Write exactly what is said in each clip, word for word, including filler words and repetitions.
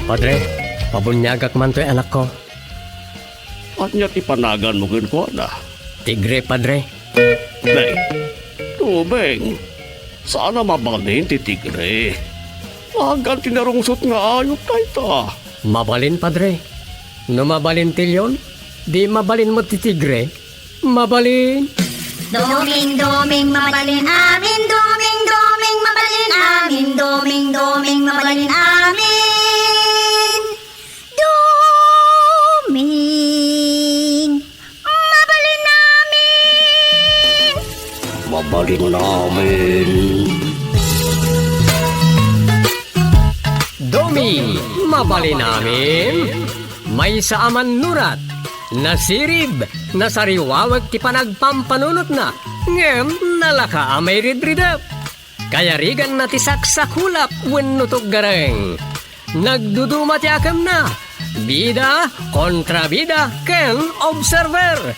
Padre, pabuniagak man toy anakko. Ania ti panaganmo kenkuana? Tigre, Padre. Nay, Doming, saan a mabalin ti tigre. Nagan ti narungsot nga ayup dayta. Mabalin, Padre. No mabalin ti leon, di mabalin met ti tigre. Mabalin. Doming, doming, mabalin amin. Doming, doming, mabalin amin. Doming, doming, mabalin amin. Doming, mabalin amin. Mabalin amin. Doming, mabalin amin. Maysa a mannurat, nasirib, nasariwawek ti panagpampanunotna, ngem nalaka a mairidridep. Kayariganna ti saksakulap wenno tuggareng. Nagduduma ti akemna, bida, kontrabida, ken observer.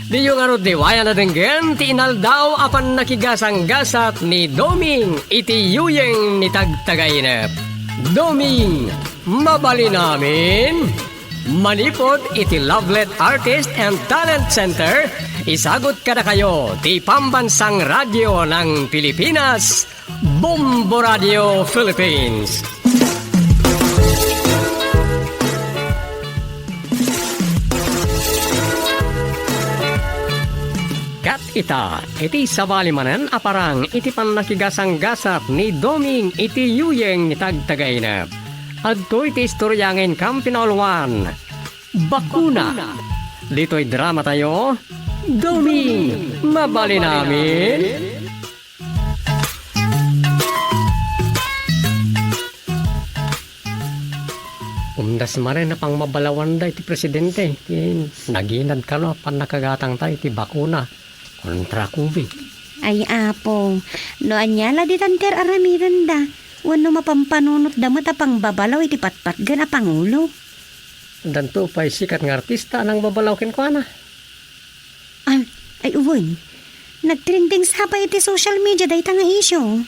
Diyo ngarud liwayan a denggen ti inaldaw a pannakigasanggasat ni Doming iti yuyeng ni Tagtagainep. Doming, mabalin amin. Manipud iti Lovelet Artist and Talent Center, isagut kadakayo ti Pambansang Radyo ng Pilipinas, Bombo Radio Philippines. Kat ita, iti sabali manen a parang iti pannakigasanggasat ni Doming iti yuyeng ni Tagtagainep. Adtoy ti istorya nga inkam pinauluan. Bakuna. Ditoy drama tayo, Doming, mabalin amin. Umdas manen a pangmabalawanda iti presidente, ti naginad kano a pannakagatangta iti bakuna kontra covid. Ay, Apo, no ania la ditan ti ar-aramidenda, wenno mapampanunotda met a pangbabalaw iti patpatgen a pangulo? Danto pay sikat nga artista a nangbabalaw kenkuana. Ay, ay, wen. Nagtrending sa pay iti social media dayta nga isyu.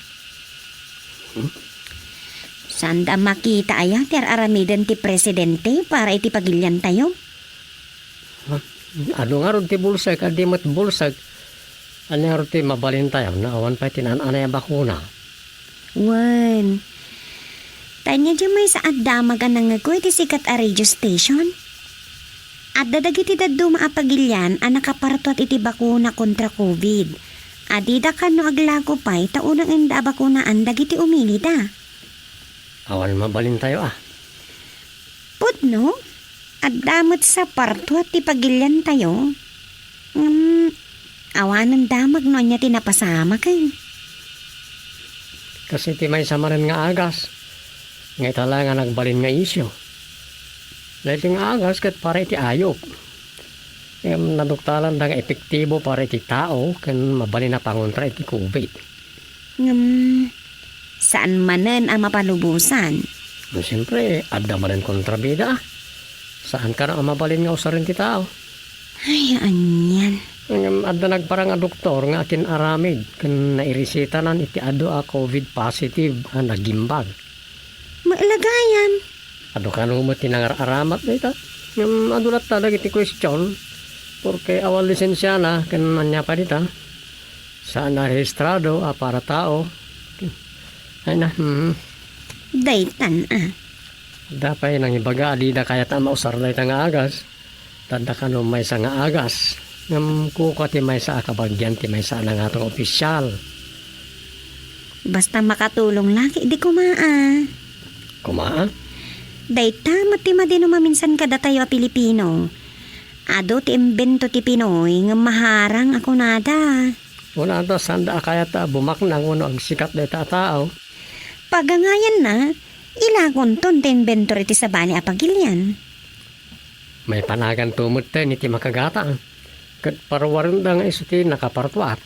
Saanda a makita aya ti ar-aramiden ti presidente para iti pagiliantayo? Adu ngarud ti bulsek, adi met bulsek. Ania ngarud ti mabalintayo no awan pay ti naan-anay a bakuna? Wen. Ta ania diay maysa a damag a nangngegko iti sikat a radio station? Adda dagiti dadduma a pagilian a nakapartuat iti bakuna kontra covid. A dida kano aglago pay ta unegenda a bakunaan dagiti umilida. Awan mabalintayo a. Pudno, adda met sa partuat ti pagiliantayo. Ngem, awanen damag no ania ti napasamaken. Kas iti maysa manen nga agas, nga ita la nga nagbalin nga isyu. Daytoy nga agas ket para iti ayup. Ngem naduktalanda nga epektibo para iti tao ken mabalin a pangontra iti covid. Ngem, saan manen a mapalubosan. No, siempre, adda manen kontrabida. Saan kano a mabalin nga usaren ti tao? Ay, anian. Ngem, adda nagparang a doktor nga akin-aramid ken nairesitanan iti adu a covid positive a nagimbag. Mailagayan. Adu kano met ti nangar-aramat dayta. Ngem adu latta dagiti question, porke awan lisensiana ken ania pay dita. Saan a rehistrado a para tao. Ay na, hmm. Daytan a. Adda pay nangibaga a dida kayat a mausar dayta nga agas. Ta adda kano maysa nga agas. Ngem kukua ti maysa a kabagian ti maysa a nangato nga opisial. Basta makatulong la ket di koma a. Koma a? Dayta met ti madi no maminsan kadatayo a Pilipino. Adu ti imbento ti Pinoy ngem maharang a kunada. Kunada, saanda a kayat a bumaknang wenno agsikat dayta a tao. Pagangayanna, ilakonton ti inventor iti sabali a pagilian. Maipanaganto metten iti makagata, ket parwarenda nga isu ti nakapartuat.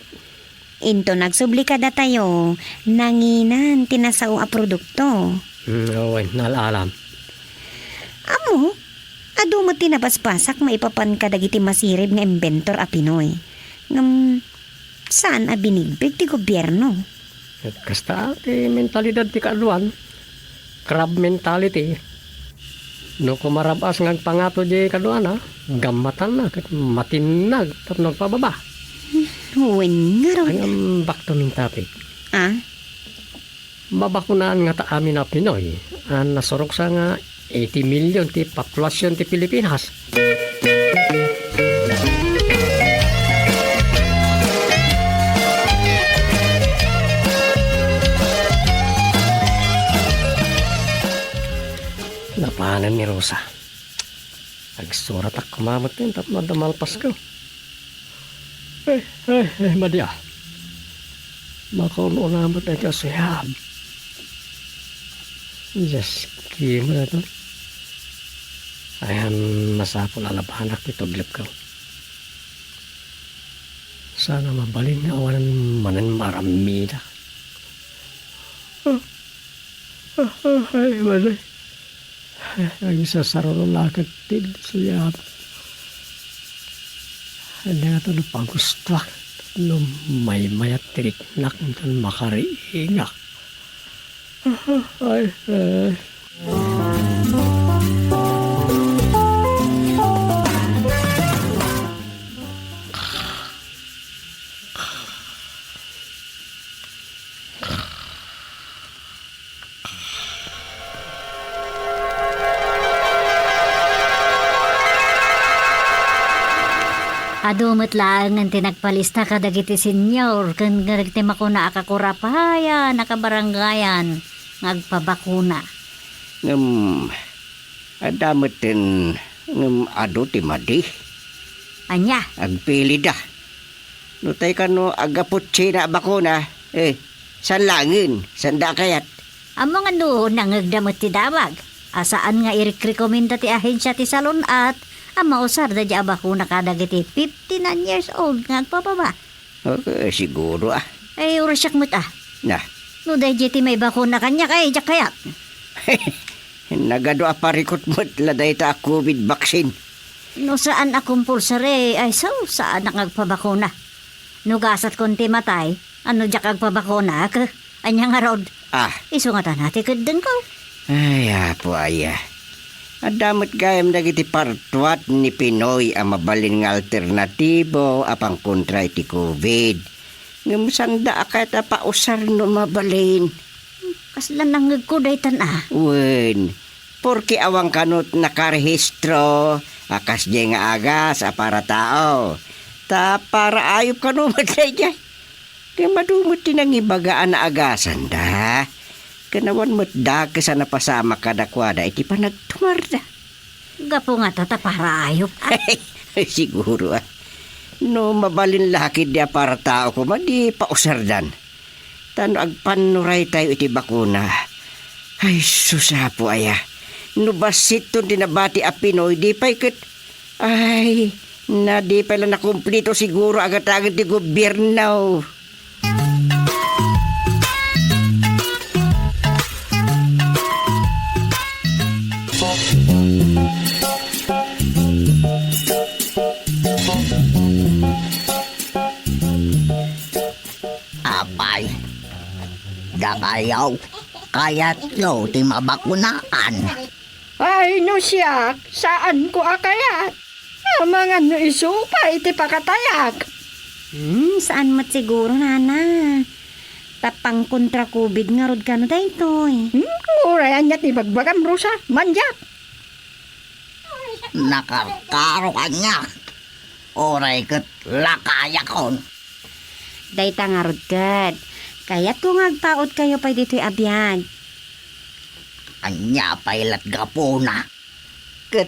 Inton agsubli kadatayo, nanginan ti nasao a produkto. Hmm, wen, naal-alam. Ammo, adu met ti nabasbasak maipapan kadagiti masirib nga inventor a Pinoy. Ngem, saan a binigbig ti gobierno. Ket kasta ti mentalidad ti kaaduan. crab mentality. No kumarab-as nga agpangato di kaduana, gammatanna ket matinnag tapno agpababa. Wen ngarud. Ngem back to main topic. Ah? Mabakunaan ngata amin a Pinoy a nasuroksa nga eighty million ti populasyon ti Pilipinas. Napanen ni Rosa. Agsuratak koma metten tapno adda malpasko. Eh, eh, eh, madi a. Makaun-una met daytoy a suyab. Just kidding, ano to? Ayan, masapul a labanak ti tudlepko. Sana mabalin nga awan manen maaramida. Ah, ah, ah, ay, madi. Agsasarulakak ti suyab. Ania ngata no pagustuak no maymayat ti riknak ngem makariingak. Ay, ay. Adu met laengen ti nagpalista kadagiti senior ken kadagiti makuna a kakurapayan a kabarangayan nga agpabakuna. Ngem adda metten, ngem adu ti madi. Ania? Agpilida. No tay kano agaputsi na a bakuna, eh, saan laengen, saanda a kayat. Ammom nga no nangngegda met ti damag, a saan nga irikrekomenda ti ahensia ti salun-at a mausar daydiay a bakuna kadagiti fifty-nine years old nga agpababa. Okay, siguro, ah. Ay, urasiak met, ah. Na? No daydiay ti maibakuna kaniak, ay, diak kayat. Nagadu a parikut met la dayta a covid vaccine. No saan a compulsory, ay, so, saanak nga agpabakuna. No gasatkon ti matay, ano diak agpabakunak? Ania ngarud? Ah. Isu ngata ti keddengko. Ay, Apo aya. Adda met gayam dagiti partuat ni Pinoy a mabalin nga alternatibo a pangkontra iti covid. Ngem saanda a kayat a pausar no mabalin. Kasla nangngegko daytan a. Wen, porke awan kano nakarehistro a kasdiay nga agas a para tao. Ta para ayup kano met daydiay. Ngem adu met ti nangibaga a naagasanda. Ken awan met dakes a napasamak kadakuada iti panagtumarda. Gapu ngata ta para ayup. Siguro, ah. No mabalin la ketdi a para tao koma, di pausardan. Ta no agpannuray tayo iti bakuna, ay, sus, Apo aya. No bassitton ti nabati a Pinoy, di pay ket, ay, na di pay la nakumplito siguro a gatagen ti gobierno. Apay, dakayo, kayatyo ti mabakunaan? Ay, no siak, saanko a kayat. Amangan no isu pay ti pakatayak. Hmm, saan met siguro, nana. Ta pangkontra covid ngarud kano daytoy. Hmm, uray ania ti ibagbagam, Rosa, mandiak. Nakarkaro kaniak. Uray ket lakayakon. Dayta ngarud ket, kayatko nga agpautkayo pay ditoy a biag. Ania pay lat gapuna? Ket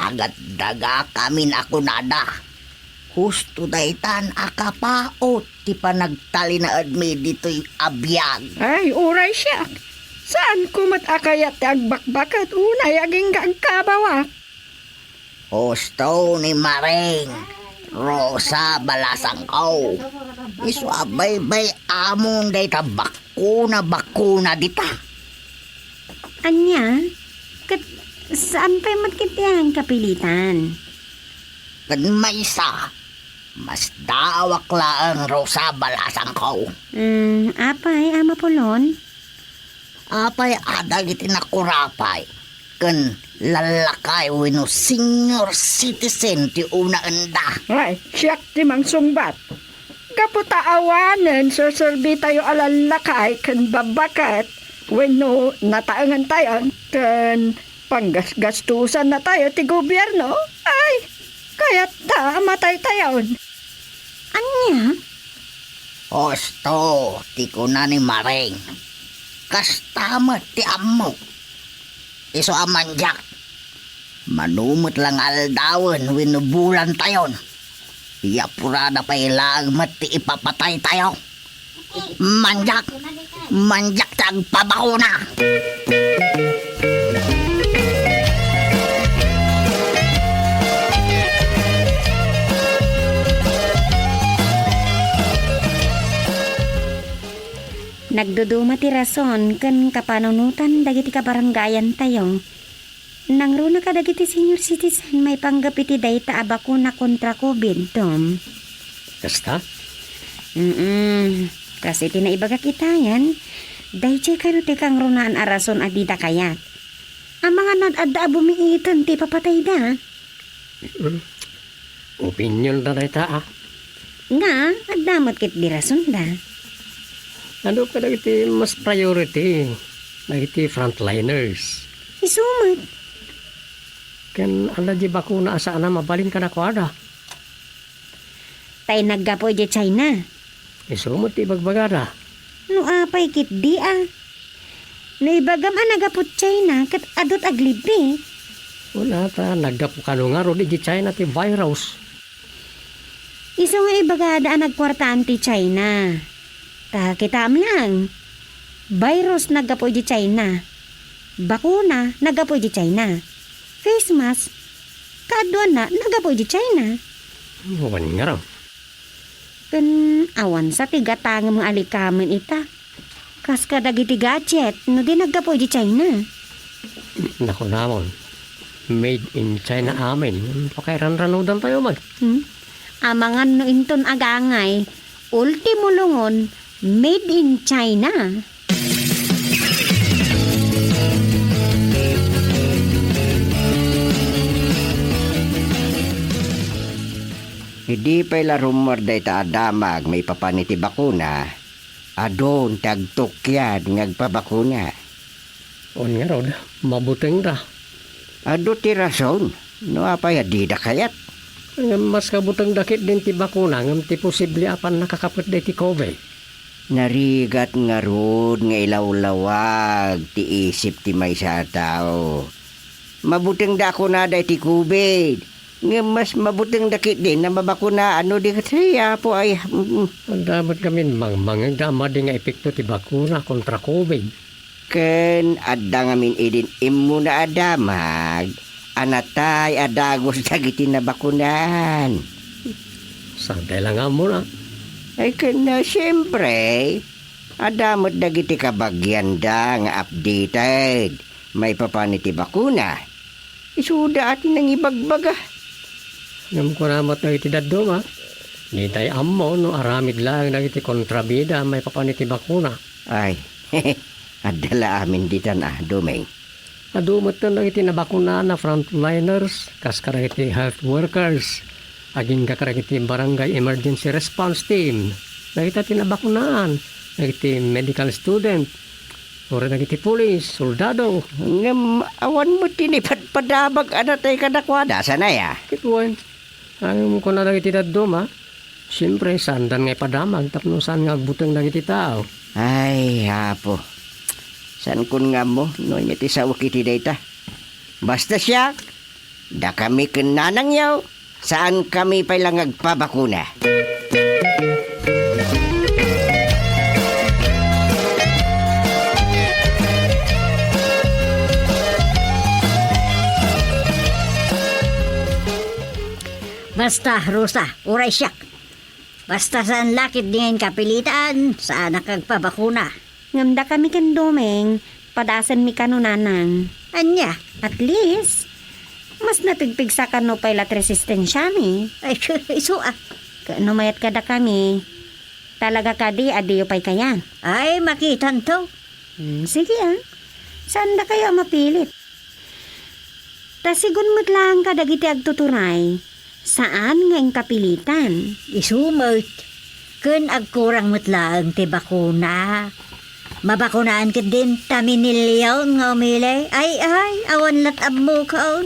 agatdagakamin a kunada, husto daytan a kapaut ti panagtalinaedmi ditoy a biag. Ay, uray siak. Saanko met a kayat ti agbakbaket unay agingga agkabawak. Husto ni Maring Rosa Balasangko. Isu a baybay-amon dayta bakuna-bakuna dita. Ania? Ket saan pay met ketdi a kapilitan? Ken maysa, masdaawak laeng Rosa Balasangko. Hmm, apay, Ama Pulon? Apay a dagiti nakurapay ken lallakay wenno senior citizen ti unaenda? Ay, siak ti mangsungbat. Gapu ta awanen serserbitayo a lallakay ken babbaket wenno nataengentayon ken panggasgastusannatayo ti gobierno, ay, kayatta a mataytayon. Ania? Husto ti kuna ni Maring. Kasta met ti ammok. Isu a mandiak. Mano met la nga aldawen wenno bulantayon, apurada pay laeng met ti ipapataytayo. Mandiak! Mandiak ti agpabakuna! Nagduduma ti rason ken kapanunotan dagiti kabarangayantayo. Nangruna kadagiti senior citizen maipanggep iti dayta a bakuna kontra covid, Dom. Kasta? Mm-mm. Kas iti naibagak itayen, daytoy kano ti kangrunaan a rason a dida kayat. Amangan ad-adda a bumiiten ti ipapatayda. Mm. Opinionda dayta, a. Nga, adda met ketdi rasonda. Adu kadagiti mas priority dagiti frontliners. Isu met. Ken adda di bakuna a saan a mabalin kadakuada. Tay naggapu idiay China. Isu met ti ibagbagada. No apay ketdi a? No ibagam a naggapu China ket adu ti aglibbi. Kuna ta naggapu kano ngarud idiay China ti virus. Isu nga ibagada a nagkuartaan ti China. Ta kitaem laeng. Virus naggapu idiay China. Bakuna naggapu idiay China. Face mask, kaaduanna naggapu idiay China. Wen ngarud. Ken awan sa ti gatangem nga alikamen ita. Kas kadagiti gadget no di naggapu idiay China. Nakunamon, made in China amin. Pakairanranudantayo met. Hmm? Amangan no inton agangay, ultimo lungon, made in China. Idi pay la rummuar dayta a damag maipapan iti bakuna, adun ti agtukiad nga agpabakuna. Wen ngarud, mabutengda. Adu ti rason, no apay a dida kayat. Ngem mas kabutengda ketdin ti bakuna ngem ti posible a pannakakapet daydi covid. Narigat ngarud nga ilawlawag ti isip ti maysa a tao. Mabutengda a kunada iti covid, ngem mas mabutengda ketdin a mabakunaan no di ket, ay, Apo, ay, mm. Adda met ngamin mangmangegda a madi nga epekto ti bakuna kontra covid. Ken adda ngamin idin immuna a damag a natay a dagus dagiti nabakunaan. Saantay la nga ammona? Ay, ken, ah, siempre, adda met dagiti kabagianda nga updated maipapan iti bakuna. Isuda a ti nangibagbaga. Ngem kuna met dagiti dadduma, ditay ammo no aramid laeng dagiti kontrabida maipapan iti bakuna. Ay, adda la amin ditan a, Doming. Adu metten dagiti nabakunaan a frontliners, kas kadagiti health workers, agingga kadagiti barangay emergency response team, dagita ti nabakunaan, dagiti medical student, uray dagiti pulis, soldado. Ngem awan met ti naipadpadamag a natay kadakuada, saan aya? Ket wen, ngem kuna dagiti dadduma, siempre, saandan nga ipadamag tapno saan nga agbuteng dagiti tao. Ay, Apo. Saankon nga ammo no ania ti saok iti dayta. Basta siak, dakami ken nanangyo, saankami pay la nga agpabakuna. Basta, Rosa, uray siak. Basta saan la ketdi nga inkapilitan, saanak agpabakuna. Ngem dakami ken Doming, padasenmi kano, Nanang. Ania? At least, mas napigpigsa kano pay la ti resistensiami. Ay, isu a. Ket no mayat kadakami, talaga kadi a diyo pay kayat? Ay, makitanto. Hmm, sige, ah. Saandakayo a mapilit. Ta sigun met laeng kadagiti agtuturay, saan nga inkapilitan. Isu met, ken agkurang met laeng ti bakuna. Mabakunaan ketdin ta minilion nga umili. Ay, ay, awan lat' ammokon.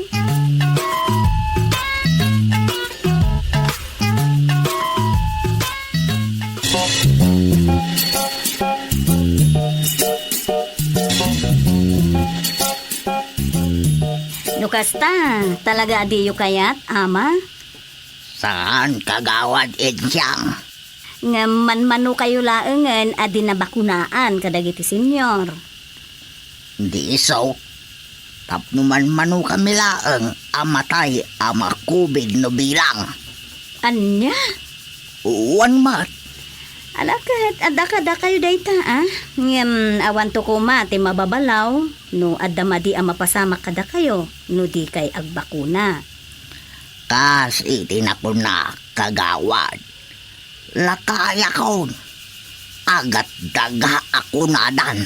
No kasta, talaga a diyo kayat, Ama? Saan, Kagawad Insiang. Ngem manmanokayo laengen a di nabakunaan kadagiti senior. Di isu, tapno manmanokami laeng a matay a ma-covid no bilang. Ania? Wen met. Ala ket, adda kadakayo dayta, a? Ngem awanto koma ti mababalaw no adda madi a mapasamak kadakayo no dikay agbakuna. Kas iti nakunak, Kagawad, lakayakon, agatdaga a kunadan.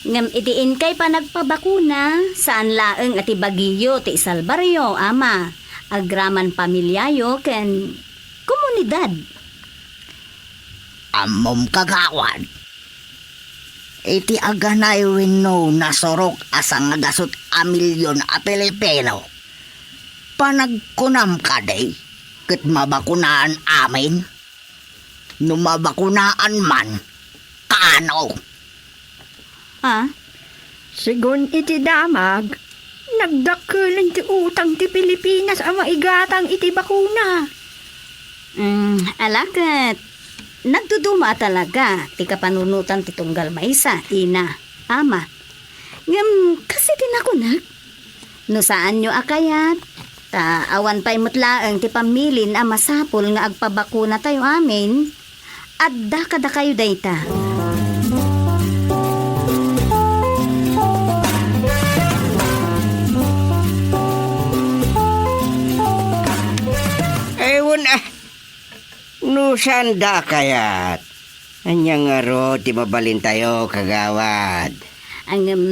Ngem idi inkay panagpabakuna, saan laeng a ti bagiyo ti isalbaryo, Ama, agraman pamiliayo ken komunidad. Ammom, Kagawad, iti aganay wenno nasurok a sangagasut a milion a Pilipino, panagkunam kadi ket mabakunaan amin? No mabakunaan man, kaano? Ah? Sigun iti damag, nagdakkelan ti utang ti Pilipinas a maigatang iti bakuna. Mm, ala ket, nagduduma a talaga ti kapanunotan ti tunggal maysa, ina, ama. Ngem kas iti nakunak, no saanyo a kayat, ta awan pay met laeng ti pammilin a masapul nga agpabakunatayo amin, adda kadakayo dayta. Ay, wen, ah, no saanda a kayat, ania ngarud ti mabalintayo, Kagawad? Ngem,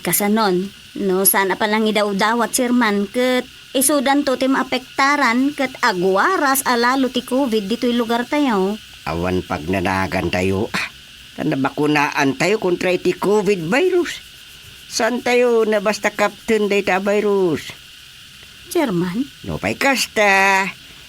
kasanon, no saan a panangidawdawat, Chairman, ket isudanto ti maapektaran ket agwaras a lalo ti covid ditoy lugartayo. Awan pagnanagantayo, ah, ta nabakunaantayo kontra iti covid virus. Saantayo a basta kapten dayta a virus. Chairman? Nupay kasta,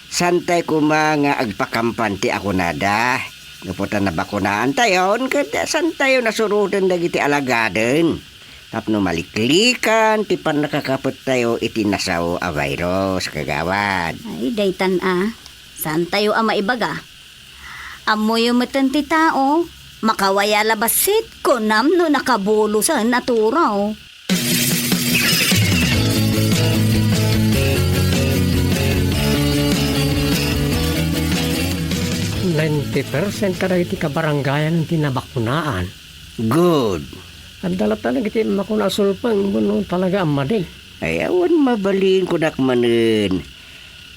saantayo koma nga agpakampanti a kunada. Gapu ta nabakunaantayon, ket saantayo a suroten dagiti alagaden tapno maliklikan ti pannakakapettayo iti nasao a virus, Kagawad. Ay, daytan a, saantayo a maibaga. Ammoyo meten ti tao, makawaya la bassit, kunam no nakabulosen a turaw. Ninety percent kadagiti kabarangayan ti nabakunaan. Good. Adda latta dagiti makuna a sulpeng, wenno talaga a madi. Ay, awan mabalin kunak manen.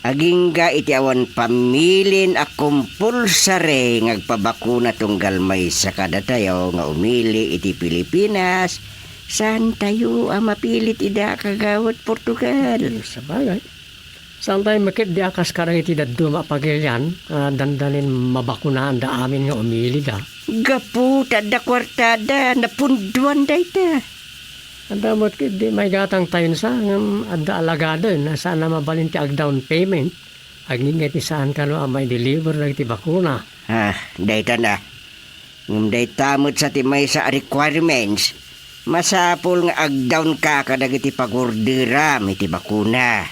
Agingga iti awan pammilin a kompulsari nga agpabakuna tunggal maysa kadatayo nga umili iti Pilipinas, saantayo a mapilit ida, Kagawad Portugal. Sabagay. Saantayo met ketdi a kas kadagiti dadduma a pagilian a dandanin mabakunaanda amin nga umilida. Gapu ta adda kuartada, napundoan dayta. Adda met ketdi maigatangtayon sa, ngem adda alagaden a saan a mabalin ti agdown payment. Agingga iti saan kano a maideliver dagiti bakuna. Ah, dayta na. Ngem dayta met sa ti maysa a requirements, masapul nga agdown ka kadagiti pagorderam iti bakuna.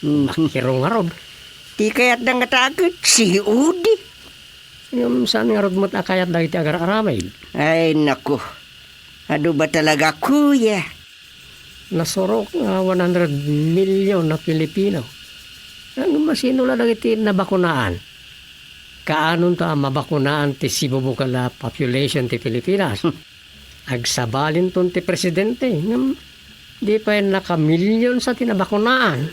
Hmm. Makiro ngarud. Ti kayatda nga taget, C O D. Ngem saan ngarud met a kayat dagiti agar-aramid? Ay, naku. Adu ba talaga, kuya? Nasurok nga one hundred million a Pilipino. Ngem asino la dagiti nabakunaan? Kaanonto a mabakunaan ti sibubukel a population ti Pilipinas? Agsabalinton ti presidente, ngem di pay nakamilionsa ti nabakunaan.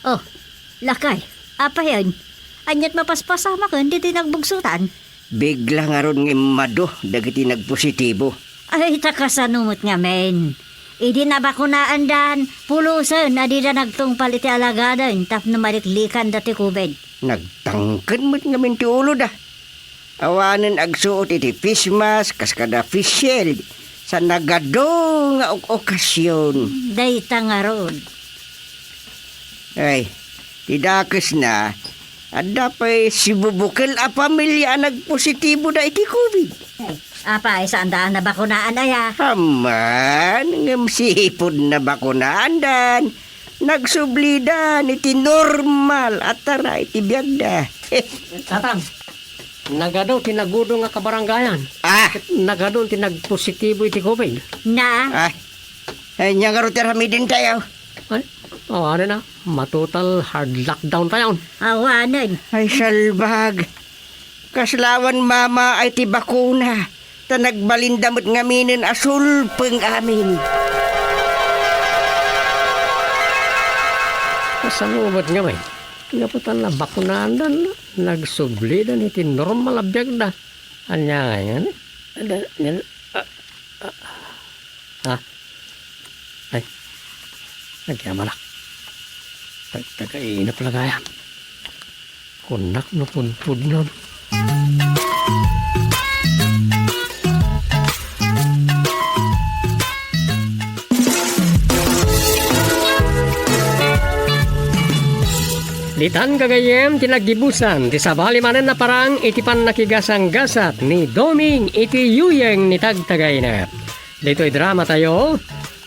Oh, lakay, apayen? Ania't mapaspasamaken ditoy nagbugsotan? Bigla ngarud nga immadu dagiti nagpositibo. Ay, ta kasano met ngamin? Idi nabakunaandan, pulosen a dida nagtungpal iti alagaden tapno maliklikanda ti covid. Nagtangken met ngamin ti uloda. Awanen agsuot iti face mask kas kada face shield sa nagadu nga ok-, okasion. Dayta ngarud. Ay, ti dakesna, adda pay sibubukel a pamilia a nagpositiboda iti covid. Apay, saanda a nabakunaan aya? Aman, ngem sipud nabakunaandan, nagsublidan iti normal a tara iti biagda. Tatang, nagadu ti nagudo nga kabarangayan. Ah! Ket nagadu ti nagpositibo iti covid. Na? Ah, ania ngarud ti aramidentayo? Ay, awanen a, matotal hard lockdown tayon. Awanen. Ay, salbag. Kasla awan mamaay ti bakuna, ta nagbalinda met ngaminen a sulpeng amin. Kasano met ngamin? Gapu ta nabakunaandan, nagsublidan iti normal a biagda. Ania ngay ngani? Ada, nil-, ah, ah. Ah. Ay. Nagyamanak. Tagtagainep la gayam. Kunak no pudpudnon. Ditan gagayyem ti naggibusan ti sabali manen a parang iti pannakigasanggasat ni Doming iti yuyeng ni Tagtagainep. Ditoy dramatayo,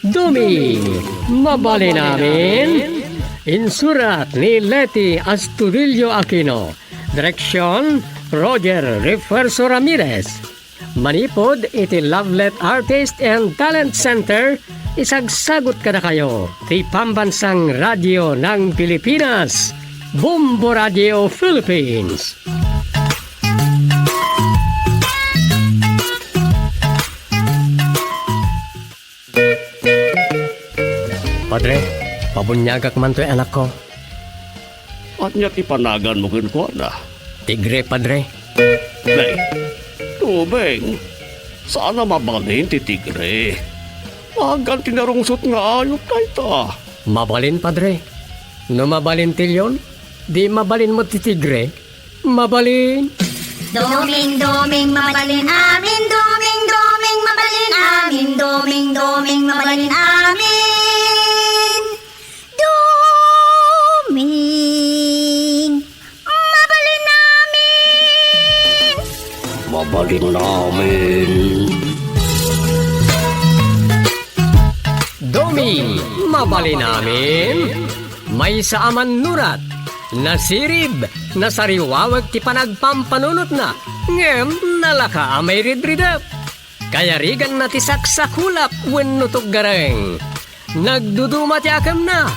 Doming, Mabalin Amin. Insurat ni Leti Astudillo Aquino. Direksyon, Roger Refuerzo Ramirez. Manipud iti Lovelet Artist and Talent Center, isagsagut kadakayo ti Pambansang Radyo ng Pilipinas, Bombo Radio Philippines. Padre, pabuniagak man toy anakko. Ania ti panaganmo kenkuana? Tigre, Padre. Nay, Doming, saan a mabalin ti tigre. Maagan ti narungsot nga ayup dayta. Mabalin, Padre. No mabalin ti leon, di mabalin met ti tigre. Mabalin. Doming, Doming, mabalin amin. Doming, Doming, mabalin amin. Doming, Doming, mabalin amin. Doming, mabalin amin. Mabalin amin. Doming, mabalin amin. Maysa a mannurat, nasirib, nasariwawek ti panagpampanunotna, ngem nalaka a mairidridep. Kayariganna ti saksakulap wenno tuggareng. Nagduduma ti akemna.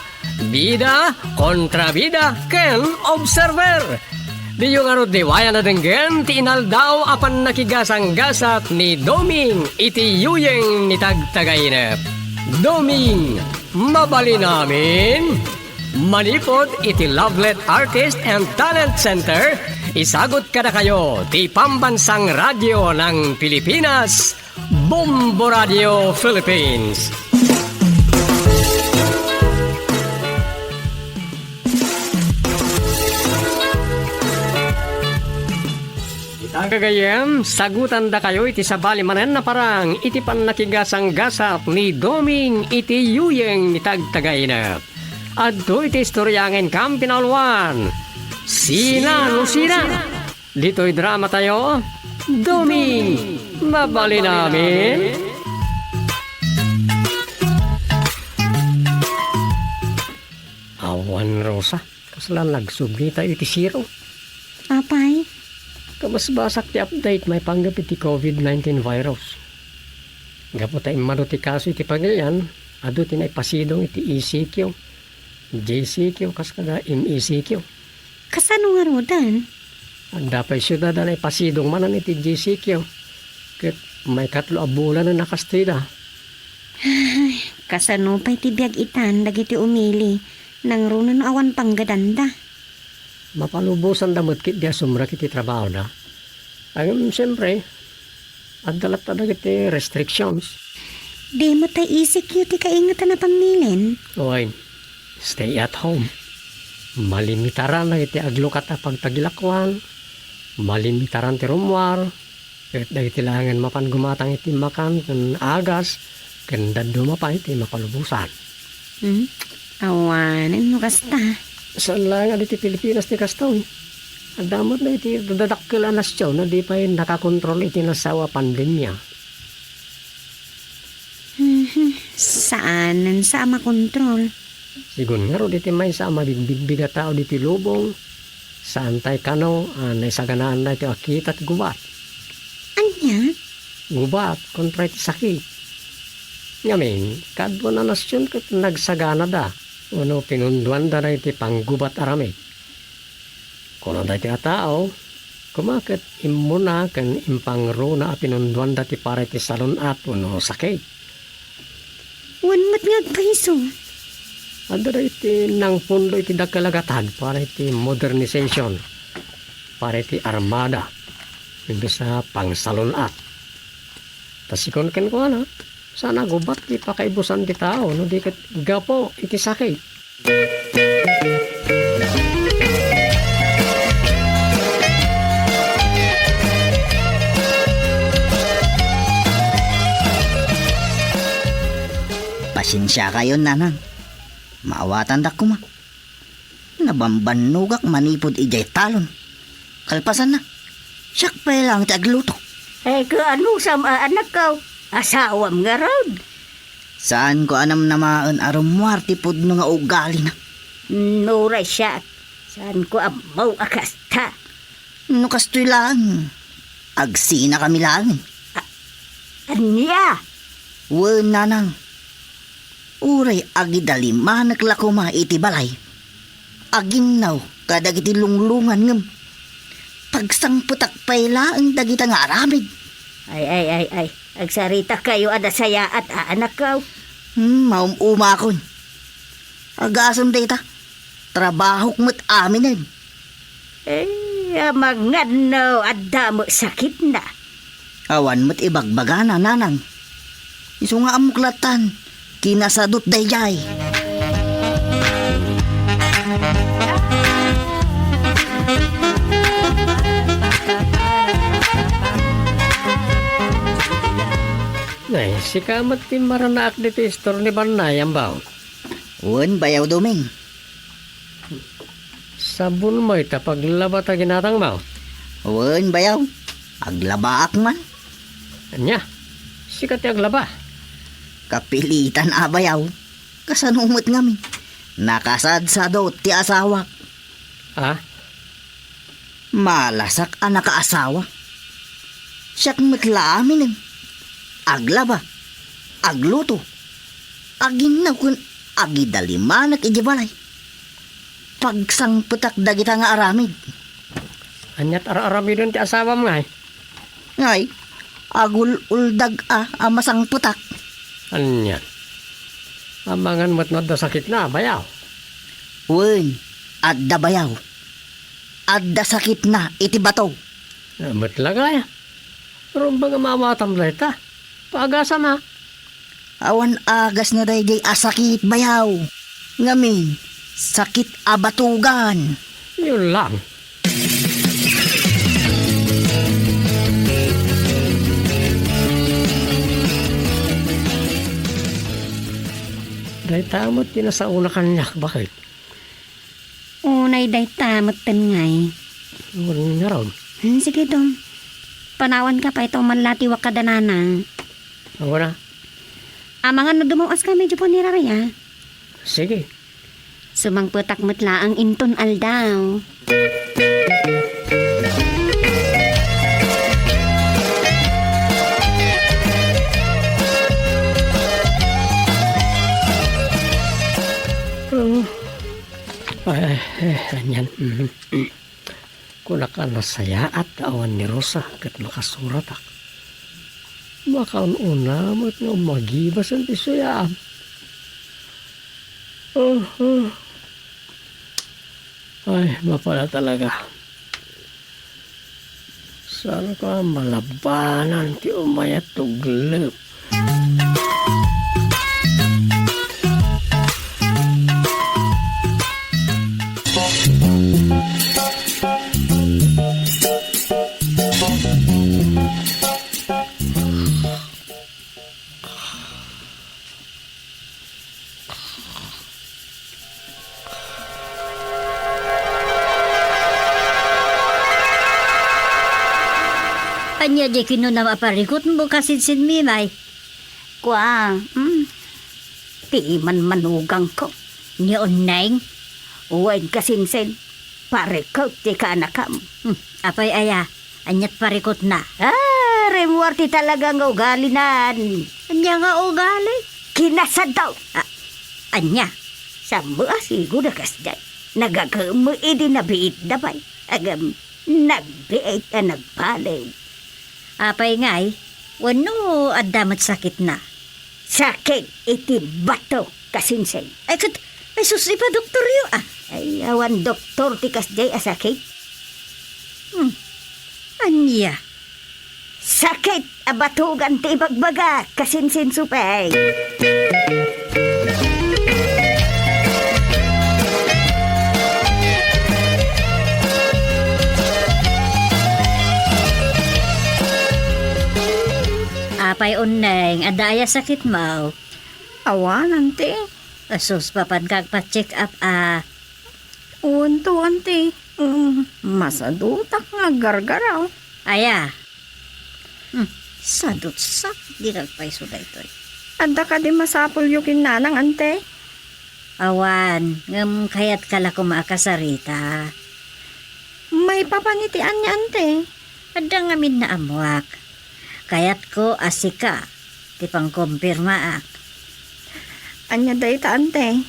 Bida, kontrabida, ken observer. Diyo ngarud liwayan a denggen ti inaldaw a pannakigasanggasat ni Doming iti yuyeng ni Tagtagainep. Doming, mabalin amin. Manipud iti Lovelet Artist and Talent Center, isagut kadakayo ti Pambansang Radyo ng Pilipinas, Bombo Radio Philippines. Ita gagayyem, sagutandakayo iti sabali manen a parang iti pannakigasanggasat ni Doming iti yuyeng ni Tagtagainep. Adtoy ti istorya nga inkam pinauluan. Sina no sina? Ditoy dramatayo, Doming, mabalin amin. Awan, Rosa, kasla nagsublitayo iti zero. Apay? Kabasbasak ti update maipanggep iti covid nineteen virus. Gapu ta immadu ti kaso iti pagilian, adu ti naipasidong iti E C Q, G C Q, kas kada M E C Q. Kasano ngaruden? Adda pay siudad a naipasidong manen iti G C Q. Ket maikatlo a bulanen a kastoy da. Ay, kasano pay ti biag itan dagiti umili? Nangruna no awan panggadanda. Mapalubosanda met ketdi a sumrek iti trabahoda. Ngem, siempre, adda latta dagiti restrictions. Di met ta E C Q ti kaingetan a pamilin? Wen, stay at home. Malimitaran dagiti aglukat a pagtagilakoan. Malimitaran ti rummuar. Ket dagiti laengen mapan gumatang iti makan ken agas, ken dadduma pay ti mapalubosan. Hmm? Awanen no kasta. Saan laeng a diti Pilipinas ti kasta, wen. Adda met dagiti dadakkel a nasion a di pay nakakontrol iti nasao a pandemia. Mhm. Saanen sa a makontrol. Sigun ngarud iti maysa a mabigbigbiga a tao diti lubong, saan tay kano a naisaganaan daytoy a kita ti gubat. Ania? Gubat kontra iti sakit. Ngamin, kaduan a nasion ket nagsaganada wenno pinunduanda daytoy panggubat aramid. Kuna daytoy a tao, koma ket immuna ken impangruna a pinunduanda ti para iti salun-at wenno sakit. Wen met nga agpayso. Adda dagiti nangpundo iti dakkel a gatad para iti modernization, para iti armada, imbes a pangsalun-at. Ta sigun kenkuana, saan a gubat ti pakaibusan ti tao no di ket gapu iti sakit. Pasensiakayon, nanang. Maawatandak koma. Nabambannogak manipud idiay talon. Kalpasanna, siak pay laeng ti agluto. Eh, kaanusam a anakko? Asawam ngarud? Saanko a namnamaen a rummuar ti pudno nga ugalina. Nuray siak, saanko ammo a kasta. No kastoy laeng, agsinakami laeng. A-, ania? Wen, nanang. Uray agidalimanek la koma iti balay, aginnaw kadagiti lunglungan ngem pagsangpetak pay laeng dagita nga aramid. Ay, ay, ay, ay. Agsaritakayo a nasayaat a anakko. Hmm, maum-umakon. Agasem dayta. Trabahok met aminen. Eh, amangan no adda met sakitna. Awan met ibagbagana, nanang. Isu nga ammok lattan, kinasadut daydiay. Nay, sika met ti maranaak ditoy istor ni Bannay, Ambaw. Wen, Bayaw Doming. Sabon mo ita paglaba ta ginatang mo? Wen, Bayaw. Aglabaak man. Ania? Sika ti aglaba? Kapilitan a, Bayaw. Kasano met ngamin? Nakasadsadot ti asawak. Ah? Malasak a nakaasawa. Siak met la aminen. Aglaba, agluto, aginnaw ken agidalimanek idiay balay. Pagsangpetak dagita nga aramid. Aniat ar-aramiden ti asawam ngay? Ngay, agul-uldag a, a masangpetak. Anian? Amangan met no adda sakitna, Bayaw? Wen, adda, Bayaw. Adda sakitna iti bato. Ah, met la gaya. Rumbeng a maawatam dayta. Paagasam, a. Awan agasna daydiay a sakit, Bayaw. Ngamin, sakit a batugan. Yun lang. Dayta met ti nasaona kaniak, bakit? Unay dayta metten ngay. Wen ngarud. Hmm, sige, Dom. Panawanka pay ta uman la ti wak kada nanang. Awan a. Amangan no dumaw-askami idiay punerarya. Sige. Sumangpetak met laeng inton aldaw. Ah. Ay, eh, anian. Mhm. Kunak a nasayaat ta awan ni Rosa ket makasuratak. Makaun-una met nga umagibasen ti suyaam. Ah, ah. Ay, mapala talaga. Saan ka malabanan ti umay a tuglep? Ania diay kinunam a parikutmo, kasinsin Mimay? Kua, mm, ti manmanugangko, ni Unneng, wen kasinsin, parikut ti kaanakam. Hmm, apay aya? Aniat parikutna? Ah, rimmuar ti talaga nga ugalinan. Ania nga ugali? Kinasadto. Ah, ania? Sammo a sigo da kasdiay. Nagagem idi nabiitda pay. Agem, nagbiit a nagbaliw. Apay ngay? Wenno adda met sakitna? Sakit iti bato, kasinsin. Ay, ket, ay sus, ipadoktoryo, ah. Ay, awan doktor ti kasdiay a sakit. Hmm. Ania? Sakit a batugan ti ibagbagak, kasinsin Supeng. Apay Unneng, adda aya sakitmo? Awan, anti. Asus, mapanka agpa-check up, a. Wen to, anti. Mm, masadutak nga aggargaraw. Aya? Hmm, sadutsak, di nagpayso daytoy. Adda kadi masapulyo ken nanang, anti? Awan, ngem kayatka la koma a kasarita. Maipapan iti ania, anti? Adda ngamin naammoak. Kayatko a sika ti pangkompirmaak. Ania dayta, anti?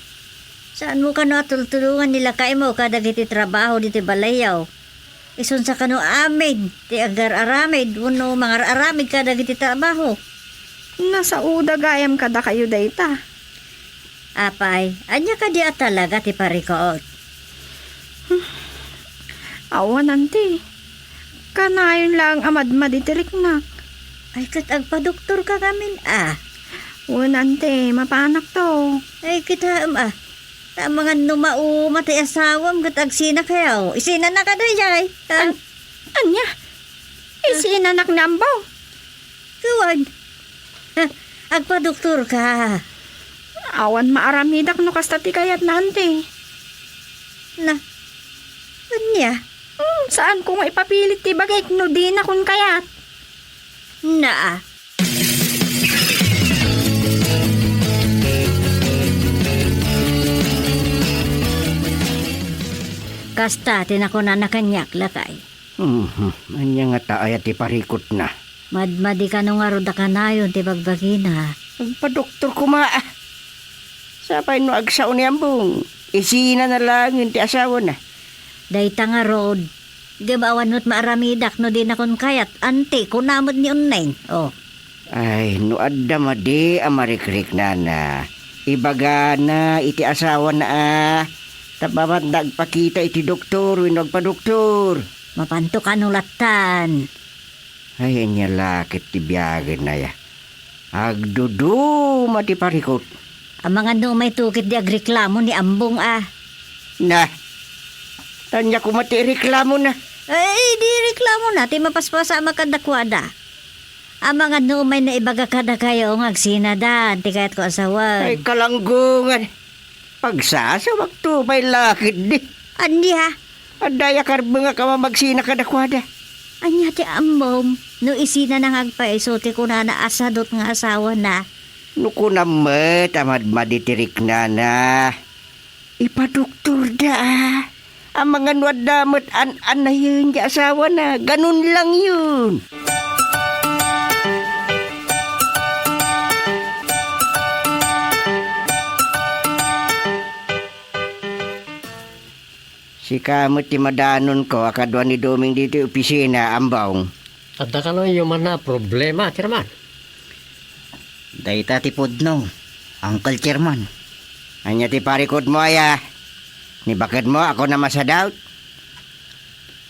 Saanmo kano a tultulongan ni lakaymo kadagiti trabaho ditoy balayyo? Isunsa kano amin ti agar-aramid wenno mangar-aramid kadagiti trabaho? Nasaoda gayam kadakayo dayta. Apay, ania kadi a talaga ti parikut? Awan, anti. Kanayon laeng a madmadi ti riknak. Ay, ket agpadoktorka ngamin, a? Wen, anti, mapanakto. Ay, kitaem, a. Ta amangan no mauma ti asawam ket agsinakayo. Isinanaka daydiay, a? An-, ania? Isinanak ni Ambong? Kuan. Agpadoktorka. Awan maaramidak no kasta ti kayatna, anti. Na, ania? Hmm, saanko nga ipapilit ti bagik no dinakon kayat. Na. Kasta ti nakunana kaniak, lakay. Mhm. Ania ngata aya ti parikutna? Madmadi kano ngarud a kanayon ti bagbagina. Agpadoktor koma, a. Sapay no agsao ni Ambong, isinana laengen ti asawana. Dayta ngarud, ngem awan met maaramidak no dinakon kayat, anti, kuna met ni Unneng. O. Ay, no adda madi a marikriknana, ibagana iti asawana, a. Tapno mapanda agpakita iti doktor wenno agpadoktor. Mapanto kano lattan. Ay, ania la ket ti biagenna, ya? Agduduma ti parikut. Amangan no umay to ket di agreklamo ni Ambong, a. Na, ania koma ti ireklamona? Ay, di reklamona ti mapaspasamak kadakuada. Amangan no umay naibaga kadakayo nga agsinadan ti kayatko a sawen. Ay, kalanggungan. Pagsasawakto pay la ketdi. Ania? Adda aya karbengak a mamagsina kadakuada. Ania ti ammom no isinana nga agpayso ti kunana a sadut nga asawana? No kunam met a madmadi ti riknana, ipadoktorda, a. Amangan no adda met an-anayen ti asawana, ganun lang yun. Sika met ti madanonko a kadua ni Doming ditoy opisina, Ambong. Adda kano human a problema, Chairman? Dayta ti pudno, Uncle Chairman. Ania ti parikutmo, aya? Ni baketmo a kunam a sadaut.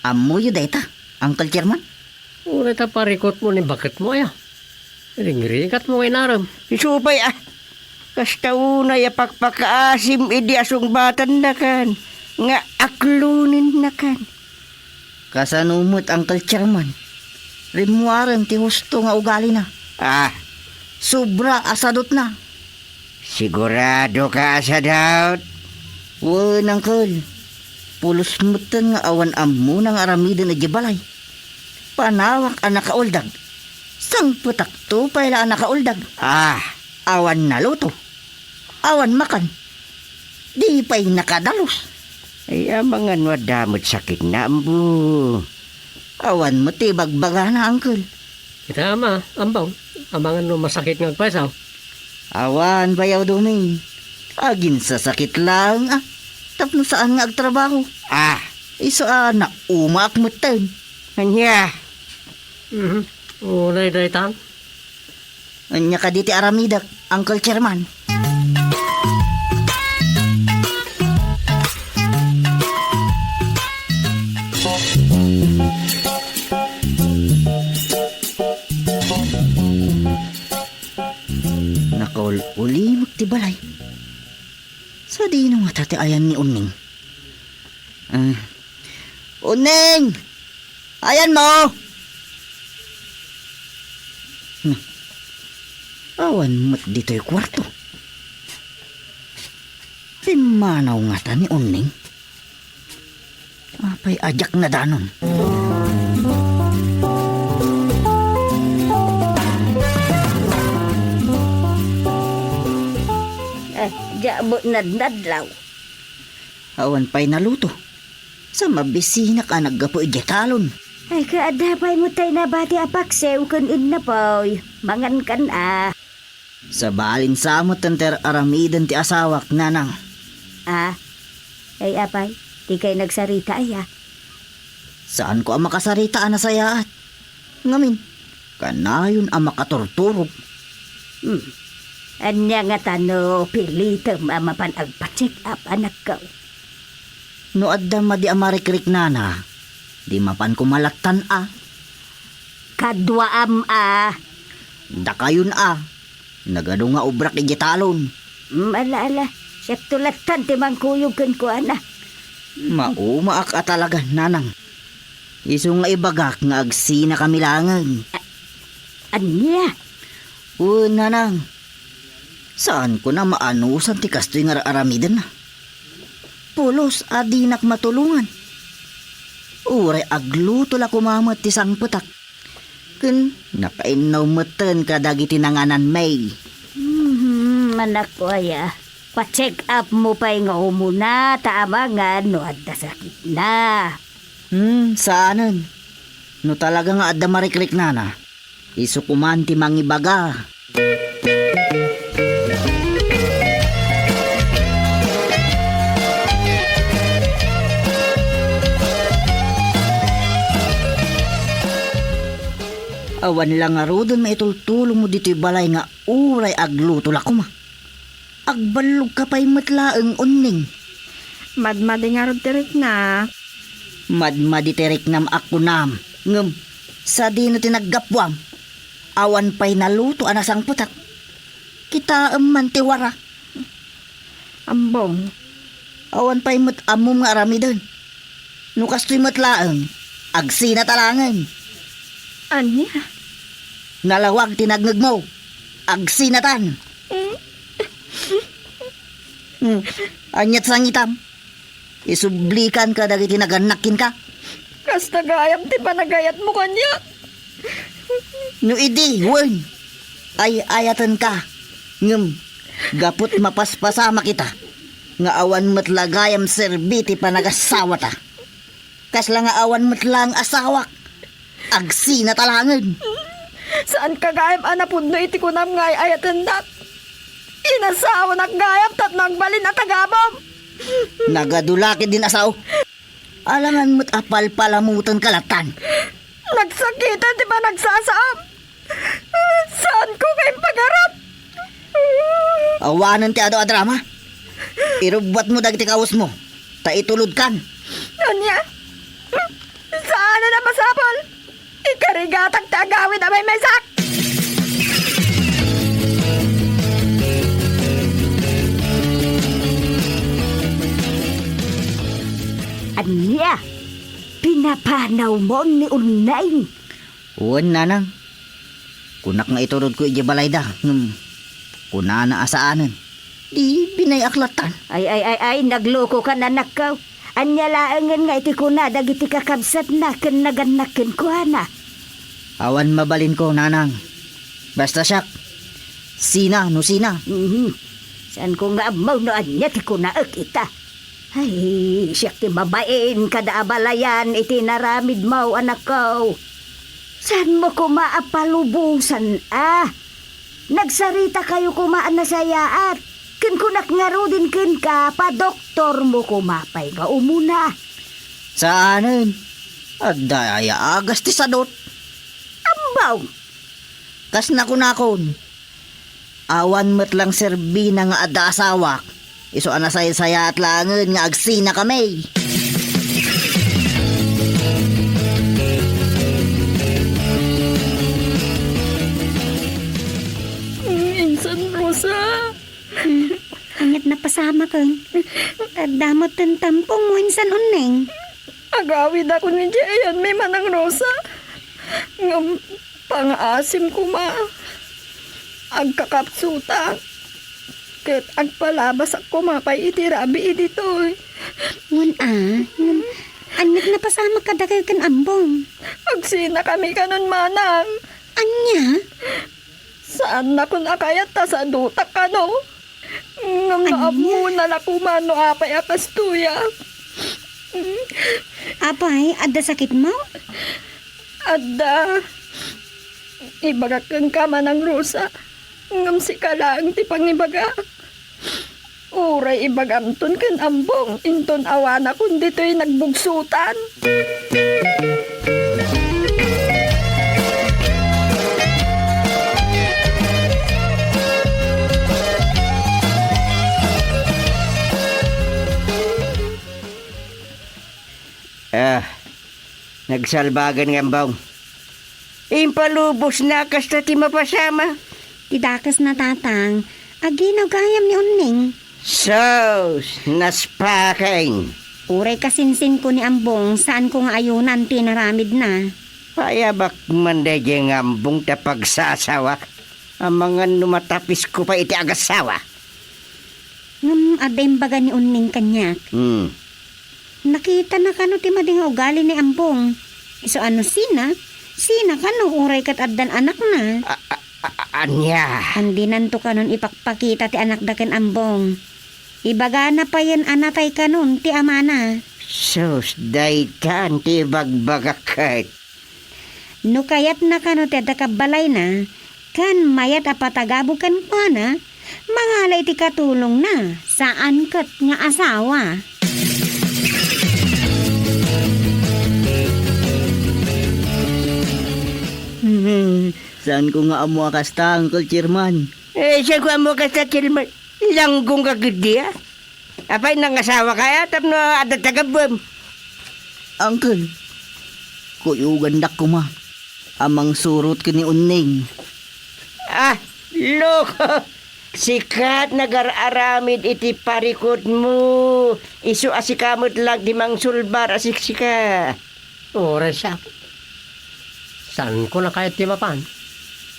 Ammoyo dayta, Uncle Chairman? Uray ta parikutmo ni baketmo aya. Ringrigatmo nga inarem. Isu pay a. Kasta unay a pakpakaasim idi asungbatannakan nga akloninnakan. Kasano met, Uncle Chairman? Rimmuaren ti husto nga ugalina. Ah, sobra a sadutna. Siguradoka a sadaut? Wen, Uncle. Pulos metten nga awan ammona nga aramiden idiay balay. Panawak a nakauldag. Sangpetakto pay la a nakauldag. Ah, awan naluto. Awan makan. Di pay nakadalus. Ay, amangan no adda met sakitna, ambo. Awan met ti ibagbagana, Uncle. Ita, ama, ambaw, amangan no masakit nga agpaysaw. Awan, Bayaw Doming. Aginsasakit laeng, a. Tapno saan nga agtrabaho. Ah, isu a naumaak metten. Ania? Mhm. Unay daytan. Ania kadi ti aramidek, Uncle Chairman? Nakaul-ulimek ti balay. Sadino ngata ti ayan ni Unning? Ah. Unning! Ayanmo! Hmm. Awan met ditoy kuarto. Pimmanaw ngata ni Unning? Apay a diak nadanon? Eh, diak met nadnadlaw. Awan pay naluto. Sa mabisinak a naggapu idiay talon. Ay, kaadda pay met tay nabati a paksiw ken innapoy. Mangankan a. Sabali sa met ti ar-aramiden ti asawak, nanang. Ah? Ay, apay, dikay nagsarita aya? Saanko a makasarita a nasayaat. Ngamin, kanayon a makaturturog. Hmm. Ania ngata no pilitem a mapan agpa-check up, anakko? No adda madi a marikriknana, di mapan koma lattan a. Kaduaam a. Dakayon a. Nagadu nga obrak idiay talon. Mm, ala, ala. Siakto lattan ti mangkuyog kenkuana. Maumaak a talaga, nanang. Isu nga ibagak nga agsinakami laengen. A-, ania? Wen, nanang. Saanko a maanusan ti kastoy nga ar-aramidenna. Pulos a dinak matulongan. Uray agluto la koma met ti sangpetak. Ken nakainnaw metten kadagiti nangananmi. Mhm, anakko aya. Pa-check up mo pay nga umuna ta amangan no adda sakitna. Hmm, saanen. No talaga nga adda marikriknana, isu koman ti mangibaga. Awan la ngaruden maitultulongmo ditoy balay nga uray agluto la koma. Agballogka pay met laeng, Unning. Madmadi ngarud ti riknak. Madmadi ti riknam a kunam, ngem sadino ti naggapuam? Awan pay naluto a nasangpetak. Kitaem man ti wara. Ambong. Awan pay met ammom nga aramiden. No kastoy met laeng, agsinat a laengen. Ania? Nalawag ti nangngegmo. Agsinatan. Mm. Hmm. Aniat sangitam? Isublikan kadagiti nagannak kenka? Kasta gayam ti panagayatmo kaniak. No idi, wen, ay-ayatenka. Ngem, gaput mapaspasamak ita, nga awan met la gayam serbi ti panagasawata. Kasla nga awan met laeng asawak. Agsinat a laengen. Saanka gayam a napudno iti kunam nga ay-ayatennak. Inasawanak gayam tapno agbalin a tagabem. Nagadu la ketdin a sao. Alangan met a palpalamotenka lattan. Nagsakiten ti panagsasaam. Saanko nga impagarap. Awanen ti adu a drama. Irubbuatmo dagiti kawesmo. ta itulodkan. Ania? Hmm? Saan a masapul? Ikarigatak ti agawid a maymaysak! Ania? Pinapanawmon ni Unneng? Wen, nanang. Kunak nga itulodko idiay balayda, ngem kunana a saanen. Di binayak lattan. Ay, ay, ay, ay, naglukoka, anakko. Ania laengen nga iti kuna dagiti kakabsatna ken nagannak kenkuana? Awan mabalinko, nanang. Basta siak, sina no sina. Mhm. Saanko nga ammo no ania ti kunaek ita. Ay, siak ti mabain kada abalayan iti naramidmo, anakko. Saanmo koma a palubosan a? Nagsaritakayo koma a nasayaat, ken kunak ngaruden kenka, padoktormo koma pay nga umuna. Saanen, adda aya agas ti sadut? Ambaw! Kas nakunakon, awan met lang serbina nga adda asawak, isu a nasaysayaat laengen nga agsinakami. Insan, Rosa. Hmm, aniat napasamaken? Adda met ti tampong mo insan, Unneng. Agawidakon idiay ayanmi, Manang Rosa. Ngem pangaasim koma. Agkakapsutak. Ket agpalabasak koma pay iti rabii ditoy. Wen a, ngem aniat napasamak kadakayo ken Ambong? Agsinakami kanon, Manang. Ania? Saannakon a kayat ta sadutak kano. Ngem no Ania? Ammona la koma no apay a kastoy a. Apay, adda sakitmo? Adda. Ibagak kenka, Manang Rosa. Ngem sika laeng ti pangibagak. Uray ibagamton ken Ambong, inton awanakon ditoy nagbugsotan. Ah, nagsalbagan nga Ambong. Impalubosna kasta ti mapasama. Ti dakesna, Tatang, aginaw gayam ni Unning. Sus, naspaken. Uray kasinsinko ni Ambong, saanko nga ayunan ti naramidna. Payabak man daydiay nga Ambong ta pagsasawa. Amangan no matapisko pay iti agasawa. Ngem adda imbaga ni Unning kaniak. Hmm. Nakitana kano ti madi nga ugali ni Ambong. Isu a no sina, sina kano uray ket addan anakna. A-, a-, a-, ania? Andinanto kanon ipakpakita ti anakda ken Ambong. Ibagana payen a natay kanon ti amana. Sus, daytan ti ibagbagak ket. No kayatna kano ti adda kabbalayna, ken mayat a patagabog kenkuana, mangala iti katulongna, saan ket nga asawa. Saanko nga ammo a kasta, Uncle Chairman. Eh, saanko ammo a kasta, Chairman. Langgongka ketdi, a? Apay, nangasawa ka, a, tapno adda tagabbem? Uncle, kuyogandak koma a mangsurot ken ni Unning. Ah, loko! Sika ti nagar-aramid iti parikutmo. Isu a sika met lang ti mangsulbar a siksika. Uray siak. Saanko a kayat ti mapan.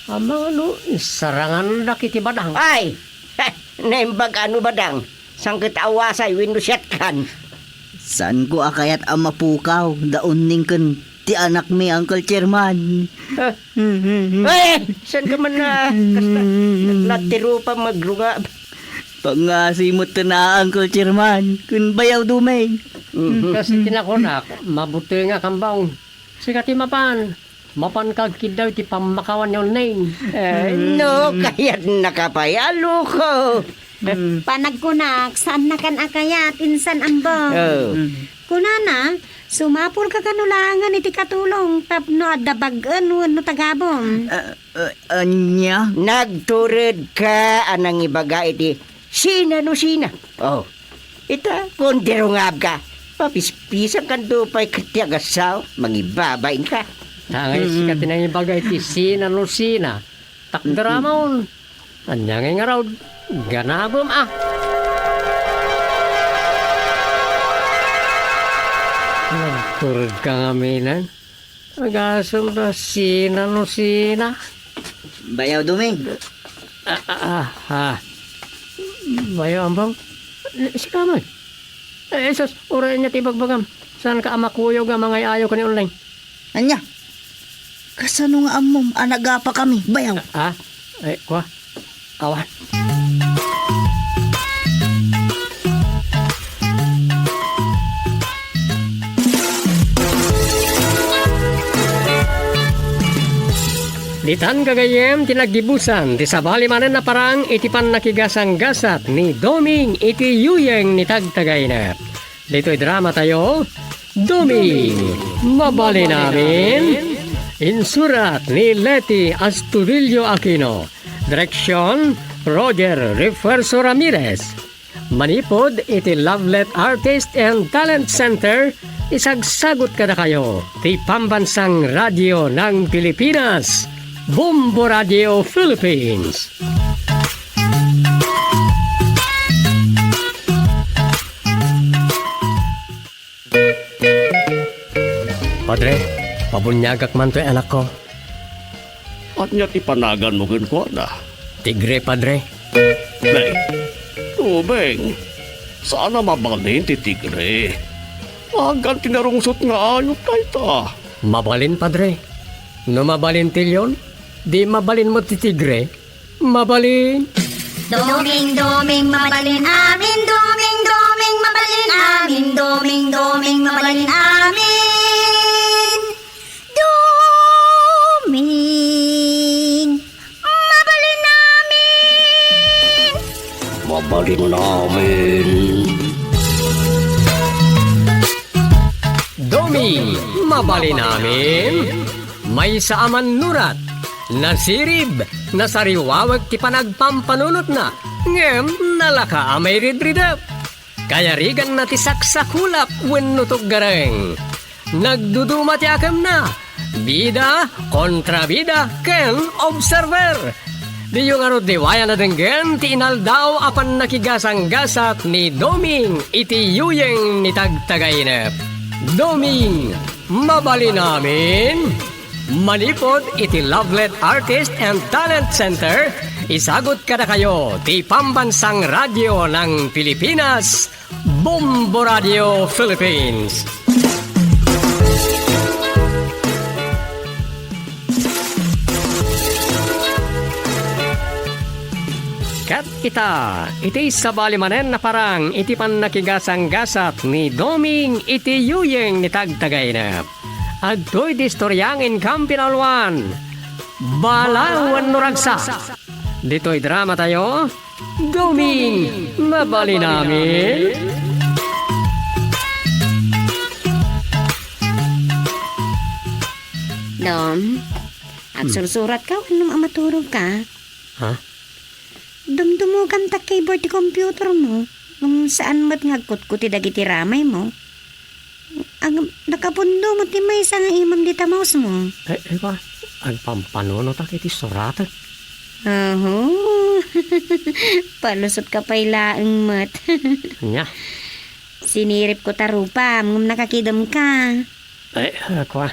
Amangan no, sarangandak iti badang. Ay! Naimbag a no badang. Saan ket awasay wenno siatkan. Saanko a kayat a mapukaw da Unning ken ti anakmi, Uncle Chairman. Ah. Ay! Saanka man a kasta? Naglat ti rupam nga agrungab. Pangngaasim metten a, Uncle Chairman, ken Bayaw Dumeng. Mhm. Kas iti nakunak, mabutengak, Ambong. Sika ti mapan. Mapanka agkiddaw iti pammakawan ni Unning. Eh, no, kayatnaka pay a loko. Panagkunak, saannakan a kayat, insan, Ambong. Oh. Kunana, sumapulka kano laengen iti katulong tapno adda bag-en wenno tagabem. Ah, ah, ania? Nagturedka a nangibaga iti sina no sina. Oh. Ita, kundero nga abga. Papispisan kan dupay ket ti agasao, mangibabain ka. Tangay, mm, sika ti nangibaga iti sina no sina. Takdera, mm-mm, maon. Ania ngay ngarud? Ganabem, a. Nagtured ka ngamin, eh. Agasem ta sina no sina. Bayaw, Doming. Ah, ah, ah, ah. Bayaw, Ampong. Sika man. Eh, sus, uray ania ti ibagbagam. Saan ka a makuyog a mangay-ayo ken ni Ulleng? Ania? Kasano nga ammom a nagapa kami, bayaw? Ah, eh, kua. Awan. Ditan gagayyem ti naggibusan ti sabali manen a parang iti pannakigasanggasat ni Doming iti yuyeng ni Tagtagainep. Ditoy drama tayo, Doming, Mabalin Amin. Insurat ni Leti Astudillo Aquino. Direksyon, Roger Refuerzo Ramirez. Manipud iti Lovelet Artist and Talent Center, isagsagut kadakayo ti Pambansang Radio ng Pilipinas, Bombo Radio Philippines. Padre, pabuniagak man toy anakko. Ania ti panaganmo kenkuana? Tigre, Padre. Nay, Doming, saan a mabalin ti tigre. Agan ti narungsot nga ayup dayta. Mabalin, Padre. No mabalin ti leon, di mabalin met ti tigre. Mabalin. Doming, Doming, mabalin amin. Doming, Doming, mabalin amin. Doming, Doming, mabalin amin. Doming, mabalin amin. Mabalin amin. Doming, mabalin amin. Maysa a mannurat, nasirib, nasariwawek ti panagpampanunotna, ngem nalaka a mairidridep. Kayariganna ti saksakulap wenno tuggareng. Nagduduma ti akemna, bida, kontrabida, ken observer. Diyo ngarud liwayan a denggen ti inaldaw a pannakigasanggasat ni Doming iti yuyeng ni Tagtagainep. Doming, mabalin amin. Manipud iti Lovelet Artist and Talent Center, isagut kadakayo ti Pambansang Radio ng Pilipinas, Bombo Radio Philippines. Ket ita, iti sabali manen a parang iti pannakigasanggasat ni Doming iti yuyeng ni Tagtagainep. Adtoy ti istorya nga inkam pinauluan. Bala wenno ragsak. Ditoy drama tayo, Doming, mabalin amin. Dom, hmm, agsursurat ka wenno a maturog ka? Ha? Dumdumogam ta keyboard ti computer mo. Ngem saan met nga agkutkuti dagiti ramay mo. Ag-, nakapundo mo ti maysa nga imam dita mouse mo. Ay, ay, kwa, agpampanunotak iti suratek. Aho. Palusot ka pay laeng met. Nya? Sinirip ko ta rupam, ngem nakakidem ka. Ay, ah, kua.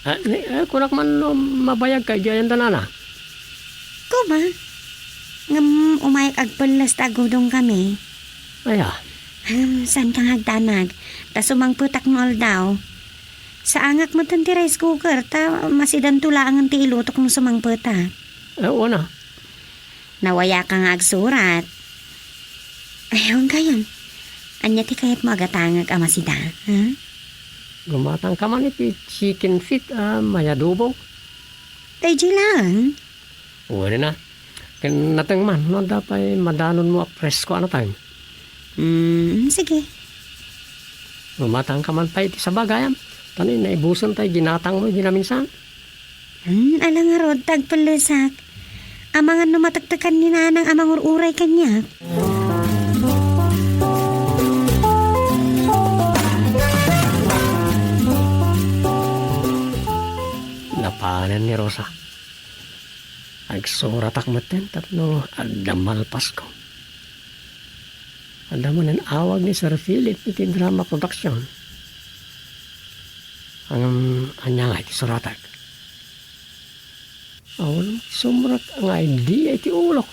Ah, ni, ah, kunak man no mabayag ka, idiay anda nana. Kuma? Ngem umayak agpelles ta agudong kami. Ay, ah. Ngem, saan ka nga agdanag? Ta sumangpetak no aldaw. Saangak met ti rice cooker, ta masidanto laengen ti ilutok no sumangpetak. Eh, una. Nawayaka nga agsurat. Ay, awan gayam. Ania ti kayatmo a gatangek a masida, ha? Gumatang ka man iti chicken feet a mayadubo. Daydiay laeng? Wen a. Ken nateng man, no, adda pay madanonmo a presko a nateng. Hmm, sige. Gumatang ka man pay iti saba gayam. Tani, naibusen tay ginatangmo idi naminsan. Hmm, ala ngarud, ta agpellesak. Amangan no matektekan ni Nanang a mangur-uray kaniak. Nen ni Rosa, agsuratak metten tapno adda malpasko. Adda manen awag ni Sir Philip iti drama production. Ngem ania nga iti suratak? Awan sumrek nga idea iti ulok.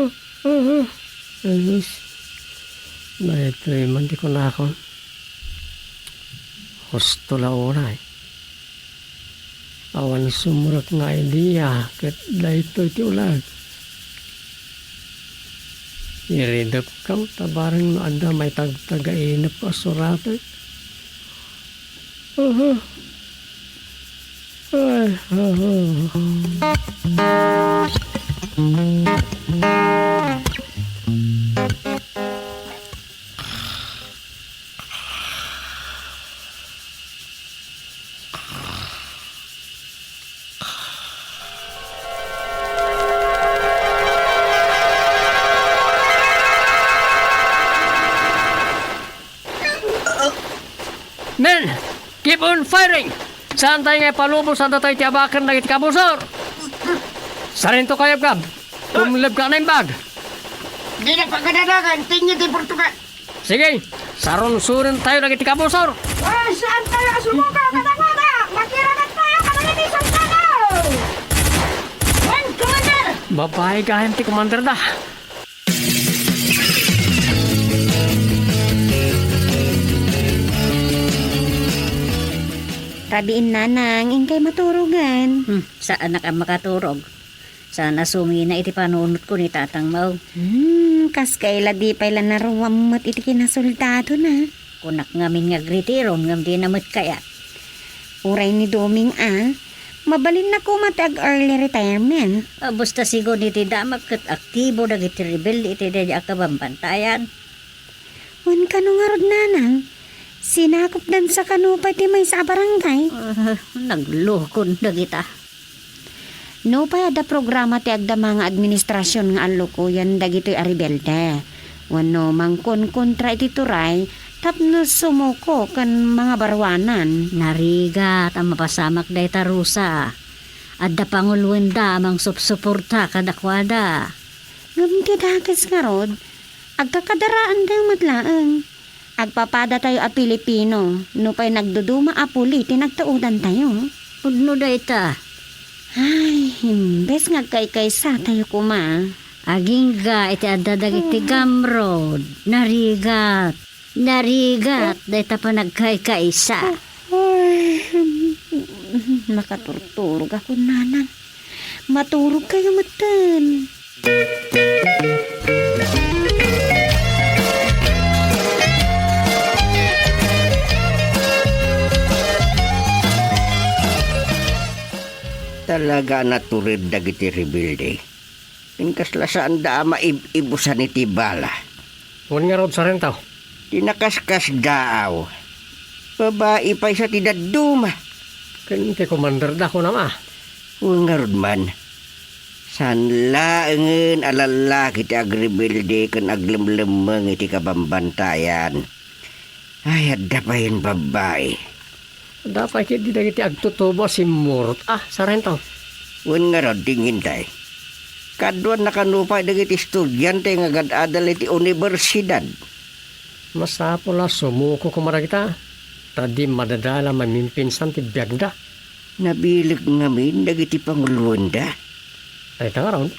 Ah, ah, ah. Ayos. Daytoy man ti kunakon. Husto la unay. Awan sumrek nga idea ket daytoy ti ulag. Iridepkam ta bareng no adda maitagtagainep a suratek. Aha. Ay, aha. Men, keep on firing! Saantayo nga ipalubos a datoy ti abaken dagiti kabusor! Sarento Kayabgab, kumlebka a naimbag! Dina pagkadadagan, tengnga ti Portugal! Sige, sarunsurentayo dagiti kabusor! Ay, saantayo a sumuko kadakuada! Makiragattayo kadagiti soldado! Wen, Commander! Babae gayam ti commander da. Rabiin, Nanang, inkay maturogan. Hmm, saanak a makaturog. Saan a sumina iti panunotko ni tatangmo. Hmm, kas kaila di pay la naruam met iti kinasoldadona. Kunak ngamin nga agretiron ngem dina met kayat. Uray ni Doming a, mabalinna koma ti ag-early retirement. A, basta sigun iti damag ket aktibo dagiti rebelde iti daydi a kabambantayan. Wen kano ngarud, Nanang, sinakopdan sa kano pay ti maysa a barangay? Ah, naglukon dagita. Nupay adda programa ti agdama nga administrasion nga allukoyan dagitoy a rebelde wenno mangkonkontra iti turay tapno sumuko ken mangabaruanan. Narigat a mapasamak dayta, Rosa. Adda panguloenda a mangsupsuporta kadakuada. Ngem ti dakes ngarud, agkakadaraantayo met laeng. Agpapadatayo a Pilipino, nupay nagduduma a puli ti nagtuodantayo. Pudno dayta. Ay, imbes nga agkaykaysatayo koma. Agingga iti adda dagiti gamrod, narigat. Narigat dayta panagkaykaysa. Ay, makaturturog ako, Nanang. Maturog kayo metten. Talaga a natured dagiti rebelde. Ken kasla saanda a maib-ibusan iti bala. Wen ngarud, Sarento. Ti nakaskasdaaw, babai pay sa ti dadduma. Ken ti komanderda, kunam a. Wen ngarud man, saan laengen a lallaki ti agrebelde ken aglemlemmeng iti kabambantayan. Ay, adda payen babbai. Adda pay ketdi dagiti agtutubo a simmurot a, Sarento. Wen ngarud, ti Inday. Kaduan na kano pay dagiti estudiante nga agad-adal iti universidad. Masapul a sumuko koma dagita, ta di madadala mamimpinsan ti biagda. Nabileg ngamin dagiti panguloenda. Dayta ngarud,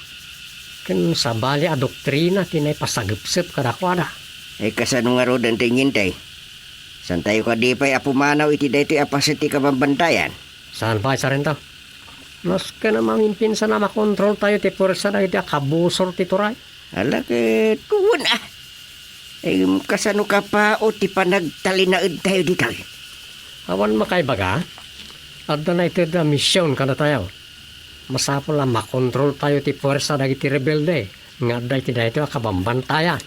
ken sabali a doktrina ti naipasagepsep kadakuada. Ay, kasano ngarud, Inday Inday? Saantayo kadi pay a pumanaw iti daytoy a paset ti kabambantayan? Saan pay, Sarento? Maski a mamimpinsan a makontroltayo ti puersa dagiti a kabusor ti turay. Ala ket, wen a. Em, kasano kapao ti panagtalinaedtayo ditoy? Awan makaibaga. Adda naited a mision kadatayo. Masapul a makontroltayo ti puersa dagiti rebelde nga adda iti daytoy a kabambantayan.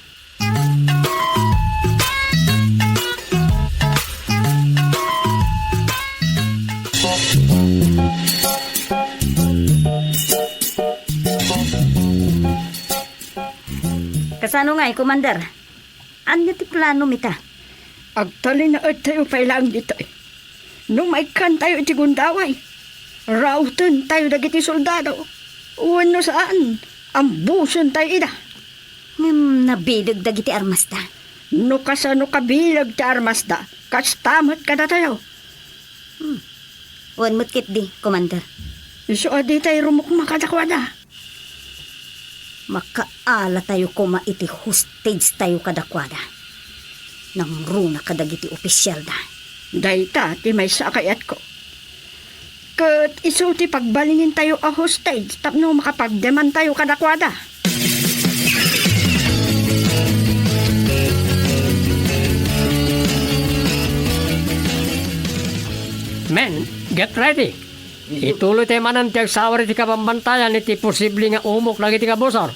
Kasano ngay, Commander? Ania ti planom ita? Agtalinaedtayo pay laeng ditoy. No maikkantayo iti gundaway, rautentayo dagiti soldado. Wenno saan, ambusentayo ida. Ngem nabileg dagiti armasda. No kasano kabileg ti armasda, kasta met kadatayo. Hmm. Wen met ketdi, Commander. Isu a ditay rumukma kadakuada. Makaalatayo koma iti hostage tayo kadakuada. Nangruna kadagiti ofisialda. Dayta ti maysa a kayatko. Ket isu ti pagbalinintayo a hostage tapno makapagdemantayo kadakuada. Men, get ready! Ituloy tayo manen ti agsawar iti kabambantayan iti posible nga umok dagiti kabusor.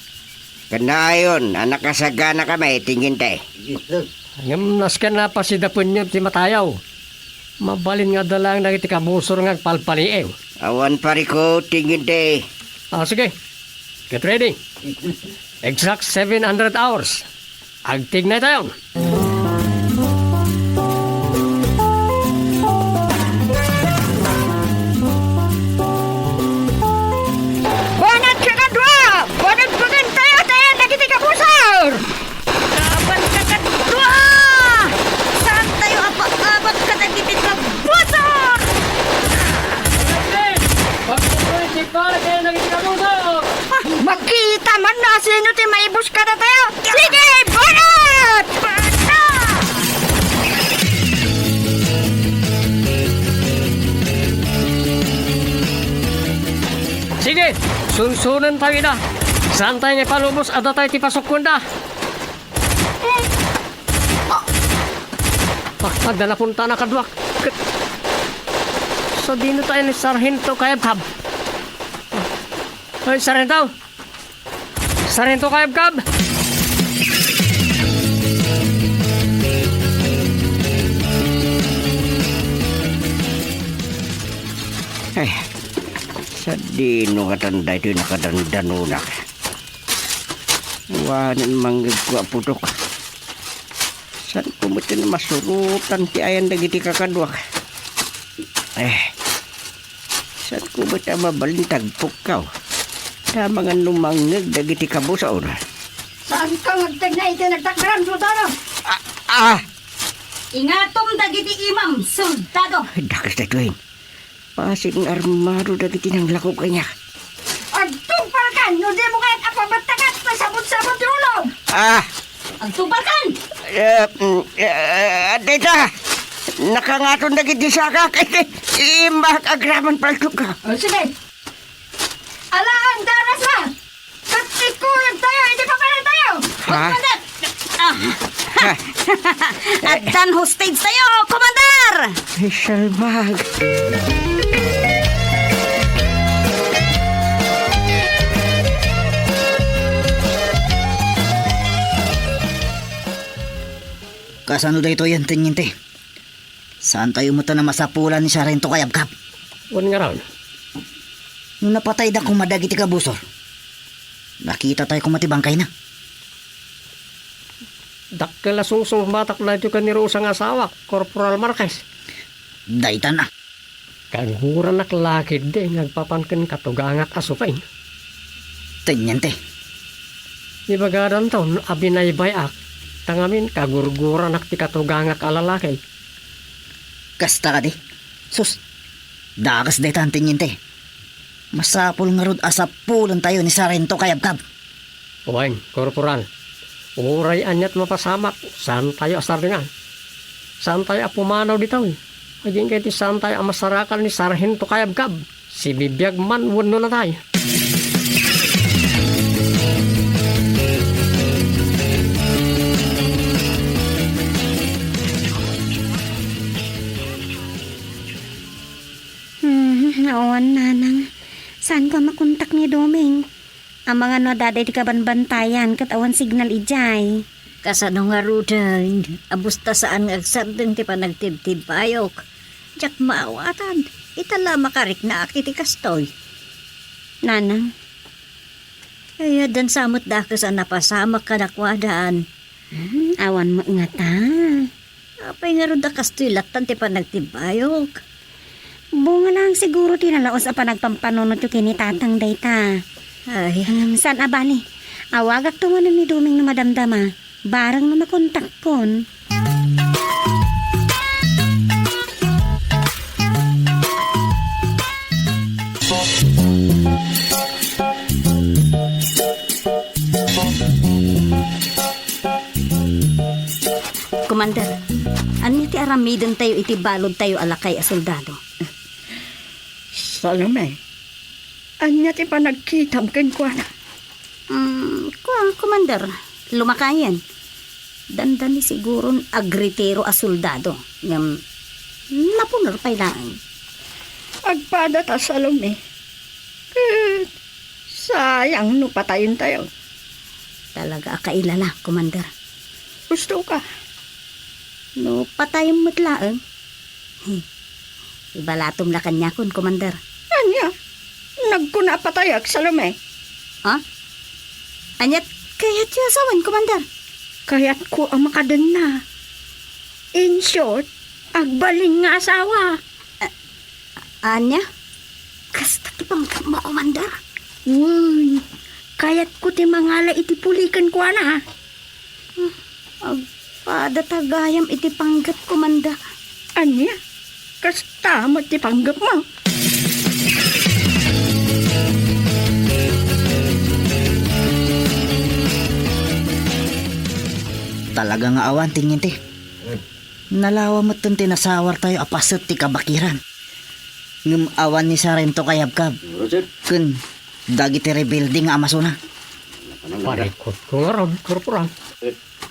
Kanayon a nakasaganakami, Teniente. Ngem nasken a pasidapenyo ti matayaw. Mabalin nga adda laeng dagiti kabusor nga agpalpaliiw. Awan pariko, Teniente. Ah, sige. Get ready. Exact seven hundred hours. Agtignay tayo. Banat kakadua! Banat pagantayo tayo dagiti kabusor! Kabat kakadua! Saan tayo apa-apat kadagiti kabusor? Pagpuloy ti pagay dagiti kabusor! Makita man no asino ti maibus kadatayo. Sige, banat! Sige, sunsunen tayo ida. Saan tayo nga ipalubos a datay ti pasukkenda? Ah, adda napunta na kaduak. Ket sadino tayo ni Sarhento Kayabkab? Ay, Sarhento! Sarhento Kayabkab! Ay, sadino ngatan daytoy nakadandanonak? Awanen mangngegko a putok. Saanko met masurotan ti ayan dagiti kakaduak? Eh, saanko met a mabalin ti agpukkaw? Amangan no mangngeg dagiti kabusor. Saanka nga agtignay iti nagtakderan, soldado? Ah, ah! Ingatom dagiti imam, soldado! Ay, dakes daytoy. Bassit nga armado dagiti nanglako kaniak. Agtungpalkan no dimo kayat a pabattakan ta sabot-sabot ti ulom! Ah! Agtungpalkan! Eh, mm, eh, dayta! Nakangaton dagiti sakak. Imbak agraman paltogka. Oh, sige. Alaan, darasa! Ket ikuyogtayo iti papanantayo! Ha? Magpadat! Ah. Ha? Addan hostage tayo, Commander! Ay, salbag. Kasano daytoy, Teniente? Saan tayo met a masapulan ni Sarhento Kayabkab? Wen ngarud. No napatayda koma dagiti kabusor, nakita tayo koma ti bangkayna. Dakkel a sungsungbatak daytoy ken ni Rosa nga asawak, Corporal Marquez. Dayta na. Kaguranak la ketdi nga agpapan ken katugangak a supay. Teniente. Ibagadanto a binaybay-ak, ta ngamin kagurguranak ti katugangak a lalaki. Kasta kadi? Sus, dakes dayta, Teniente. Masapul ngarud a sapulentayo ni Sarhento Kayabkab. Wen, Korporal, uray aniat mapasamak, saantayo a sardengan. Saantayo a pumanaw ditoy. Agingga iti saantayo a masarakan ni Sarhento Kayabkab. Sibibiag man wenno natay. Hmm, awan, Nanang. Saanko a makontak ni Doming? Amangan no adda daydi kabanbantayan ket awan signal idiay. Kasano ngaruden, a basta saan nga agsardeng ti panagtibtibbayok? Diak maawatan, ita la makariknaak iti kastoy. Nanang. Ay, addan sa met dakes a napasamak kadakuadan. Hmm, awan met ngata. Apay ngarud a kastoy lattan ti panagtibbayok? Bunga lang siguro ti nalaus a panagpampanunotyo ken ni Tatang dayta. Ay. Ngem saan a bali. Awagakto manen ni Doming no madamdama. Bareng no makontakkon. Commander, ania ti aramidentayo iti baludtayo a lakay a soldado? Salome, ania ti panagkitam kenkuana? Mm, kua, Commander, lumakayen. Dandani siguron agretiro a soldado, ngem napuner pay laeng. Agpada ta, Salome. Ket sayang no patayentayo. Talaga a kailala, Commander. Gusto ka? No patayem met laeng. Hmm. Ibalatom la kaniakon, Commander. Ania? Nagkuna a patayak, Salome? Ha? Ania kayatyo a sawen, Commander? Kayatko a makadenna. In short, agbalin nga asawa. A-, ania? Kasta ti panggepmo, Commander? Wen, kayatko ti mangala iti puli kenkuana. Agpada ta gayam iti panggep, Commander. Ania? Kasta met ti panggepmo? Talaga nga awan, Teniente. Nalawa metten ti nasawartayo a paset ti kabakiran. Ngem awan ni Sarento Kayabkab ken dagiti rebelde nga amasona. Parikutko ngarud, Korporal.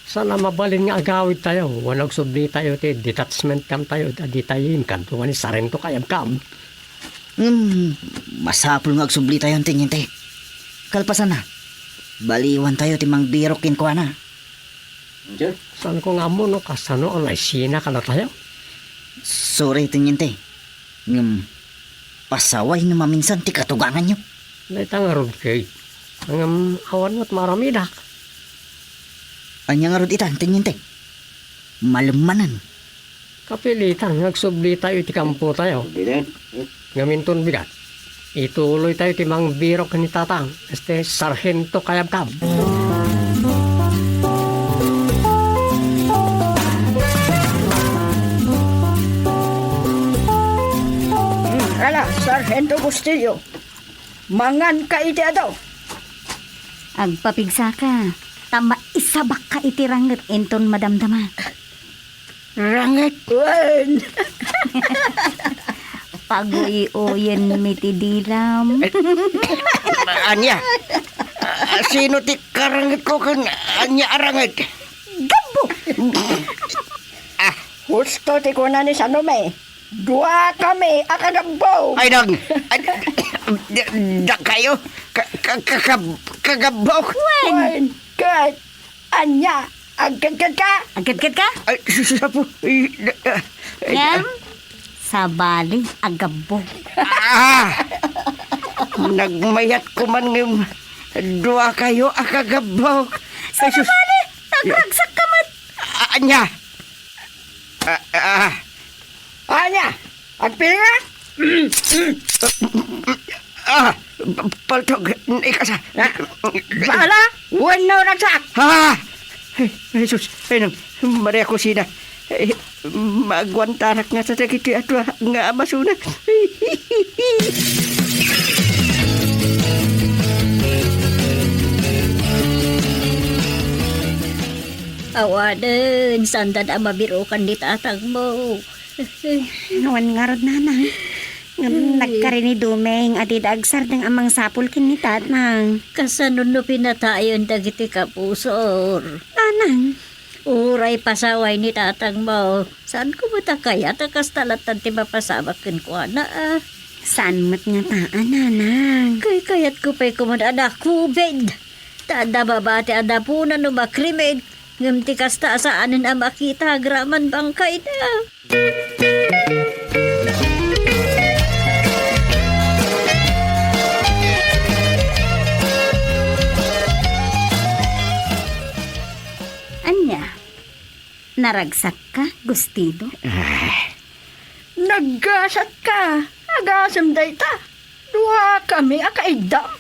Saan a mabalin nga agawidtayo, wen agsublitayo ti detachment camp tayo, ditayo inkanto nga ni Sarento Kayabkab. Ngem, masapul nga agsublitayon, Teniente. Kalpasanna, baliwantayo ti mangbirok kenkuana. Saanko nga ammo no kasano a naisina kadatayo. Sorry, Teniente. Ngem, pasaway no maminsan ti katuganganyo. Dayta ngarud, Kate. Ngem, awan met maaramidak. Ania ngarud ita, Teniente? Malemmanen. Kapilitan nga agsublitayo iti kampotayo. Ngem inton bigat, ituloytayo ti mangbirok ni Tatang, este, Sarhento Kayabkab. Hmm, ala, Sarhento Bustillo, manganka iti adu. Agpapigsaka, ta maisabakka iti ranget inton madamdama. Ranget wen. Paguy-uyenmi ti dilam. Eh, ania? Ah, sino ti karangetko ken ania a ranget? Gabbo! Ah, husto ti kuna ni Salome. Duakami a kagabbo. Ay, dang. Ay, da-, dakayo. Ka-, ka-, ka-, kagab-, kagabbo. Wen. Wen, ket Ania? Agkadkadka? Agkadkadka? Ay, sus, apo. Ay, na-, ah, ay, Ngem, ah. Sabali, agabbo. Ah! Nagmayat ko man ngem dua kayo a kagabbo. Ay, sus. Sabali, nagragsakka met. Ah, ania? Ah, ah. Ania? Agpili ka? Ah, paltog, ikasa. Ah, bahala. Wenno ragsak. Ah! Ay, ay, sus. Ay, nang, Maria Cosina. Ay, maagwantarak nga sa dagiti adua nga amasuna. Awanen, sanda a mabirokan ni tatangmo. Awan ngarud, nanang. Ngem nagkari ni Dumeng a dida agsardeng a mangsapul ken ni tatang. Kasano no pinatayen dagiti kapusor? Nanang. Uray pasaway ni tatangmo. Saanko met a kayat a kasta latta ti mapasamak kenkuana, a? Saan met ngata, nanang. Kaykayatko pay koman a nakubid. Ta adda babati a dapunan no makrimen. Ngem ti kasta a saanen a makita agraman bangkayna. Ania? Naragsakka, Gustino? Ah, Naggasatka. Agasem dayta. Duakami a kaiddam.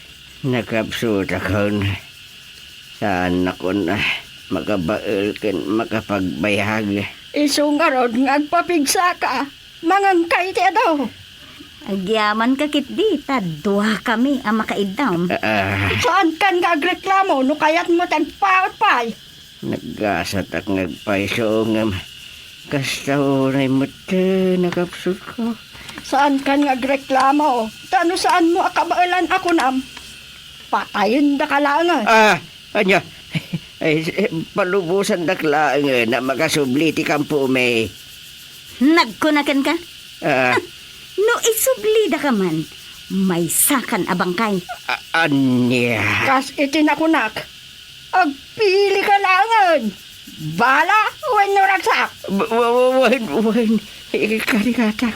Nakapsutakon. Saannakon a makabael ken makapagbayag. Isu ngarud nga agpapigsaka, mangangkay ti adu. Agyamanka ketdi, ta duakami a makaiddam. Ah, ah. Saankan nga agreklamo no kayatmo ti agpaut pay. Naggasatak nga agpayso ngem kasta unay met ti nakapsutko. Saankan nga agreklamo, ta no saanmo a kabaelan a kunam, patayendaka laengen. Ah, ania? Ay, palubosandak laengen a makasubli ti kampumi. Nagkuna kenka? Ah. No isublidaka man, maysakan a bangkay. A-, ania? Kas iti nakunak, agpilika laengen. Bala wenno ragsak? Wa-, wa-, wa-, wen, wen. Eh, karigatak.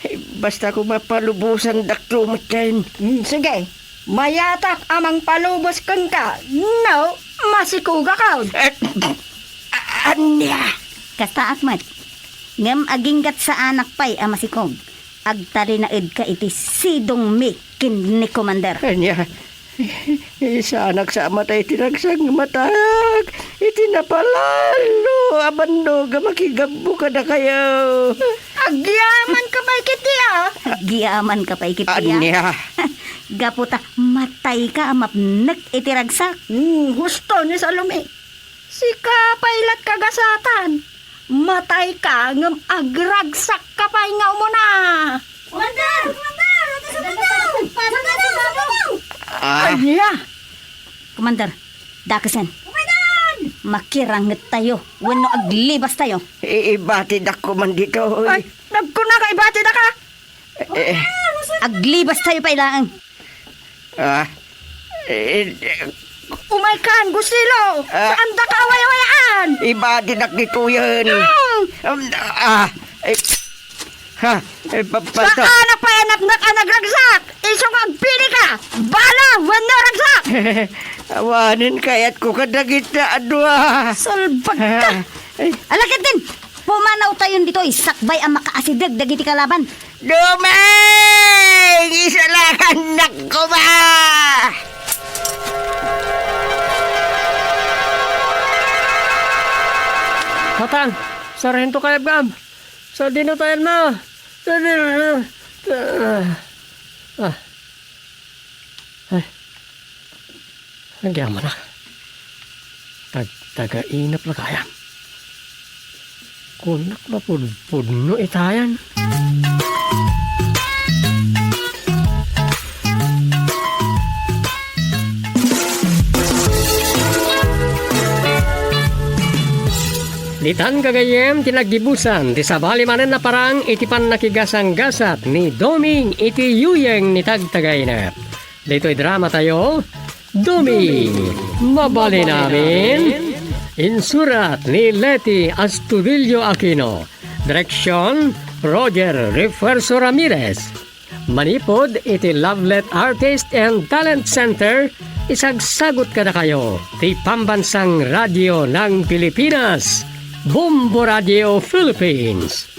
Eh, basta koma palubosandak metten. Hmm, sige. Mayatak a mangpalubos kenka, no masikogakon. Eh, a-, ania? Kastaak met. Ngem aginggat saanak pay a masikog. Agtalinaedka iti sidongmi ken ni Commander. Ania? Saanak sa a matay ti ragsak nga matayag iti napalalo a bannog a makigabbo kadakayo. Agyamanka pay ketdi a. Agyamanka pay ketdi a. Ania? Gapu ta matayka a mapnek iti ragsak. Hmm, husto ni Salome. Sika pay la't kagasatan. Matayka ngem agragsakka pay nga umuna. Commander! Commander! Ata sa bitaw! Ata sa bitaw! Ah. Ania? Commander, dakesen. Commander! Makirangettayo wenno aglibastayo. I-, ibatidakko man ditoy. Ay, nagkunaka ibatidaka? Eh, eh. Aglibastayo pay laeng. Ah, eh, eh. Umaykan, Gustilo! Ah. Saandaka away-awayaan! Ibatidak ditoyen. Ah! Um, ah, eh, ha, eh, pa-, pa-, Saan a payanapnak a nagragsak? Isu nga agpilika! Bala wenno ragsak! Awanen kayatko kadagita a dua. Salbagka! Ah, eh. Ala ketdin! Pumanawtayon ditoy sakbay a makaasideg dagiti kalaban. Dumeng! Isalakannak koma! Tatang, Sarhento Kayabgam, sadino tayo na? Sadino na? Ah. Ay. Agyamanak. Tagtagainep la gayam. Kunak mapudpudno itayan. Ditan gagayyem ti naggibusan ti sabali manen a parang iti pannakigasanggasat ni Doming iti yuyeng ni Tagtagainep. Ditoy dramatayo, Doming, Mabalin Amin. Insurat ni Leti Astudillo Aquino. Direksyon, Roger Refuerzo Ramirez. Manipud iti Lovelet Artist and Talent Center, isagsagut kadakayo ti Pambansang Radyo ng Pilipinas, Bombo Radio Philippines.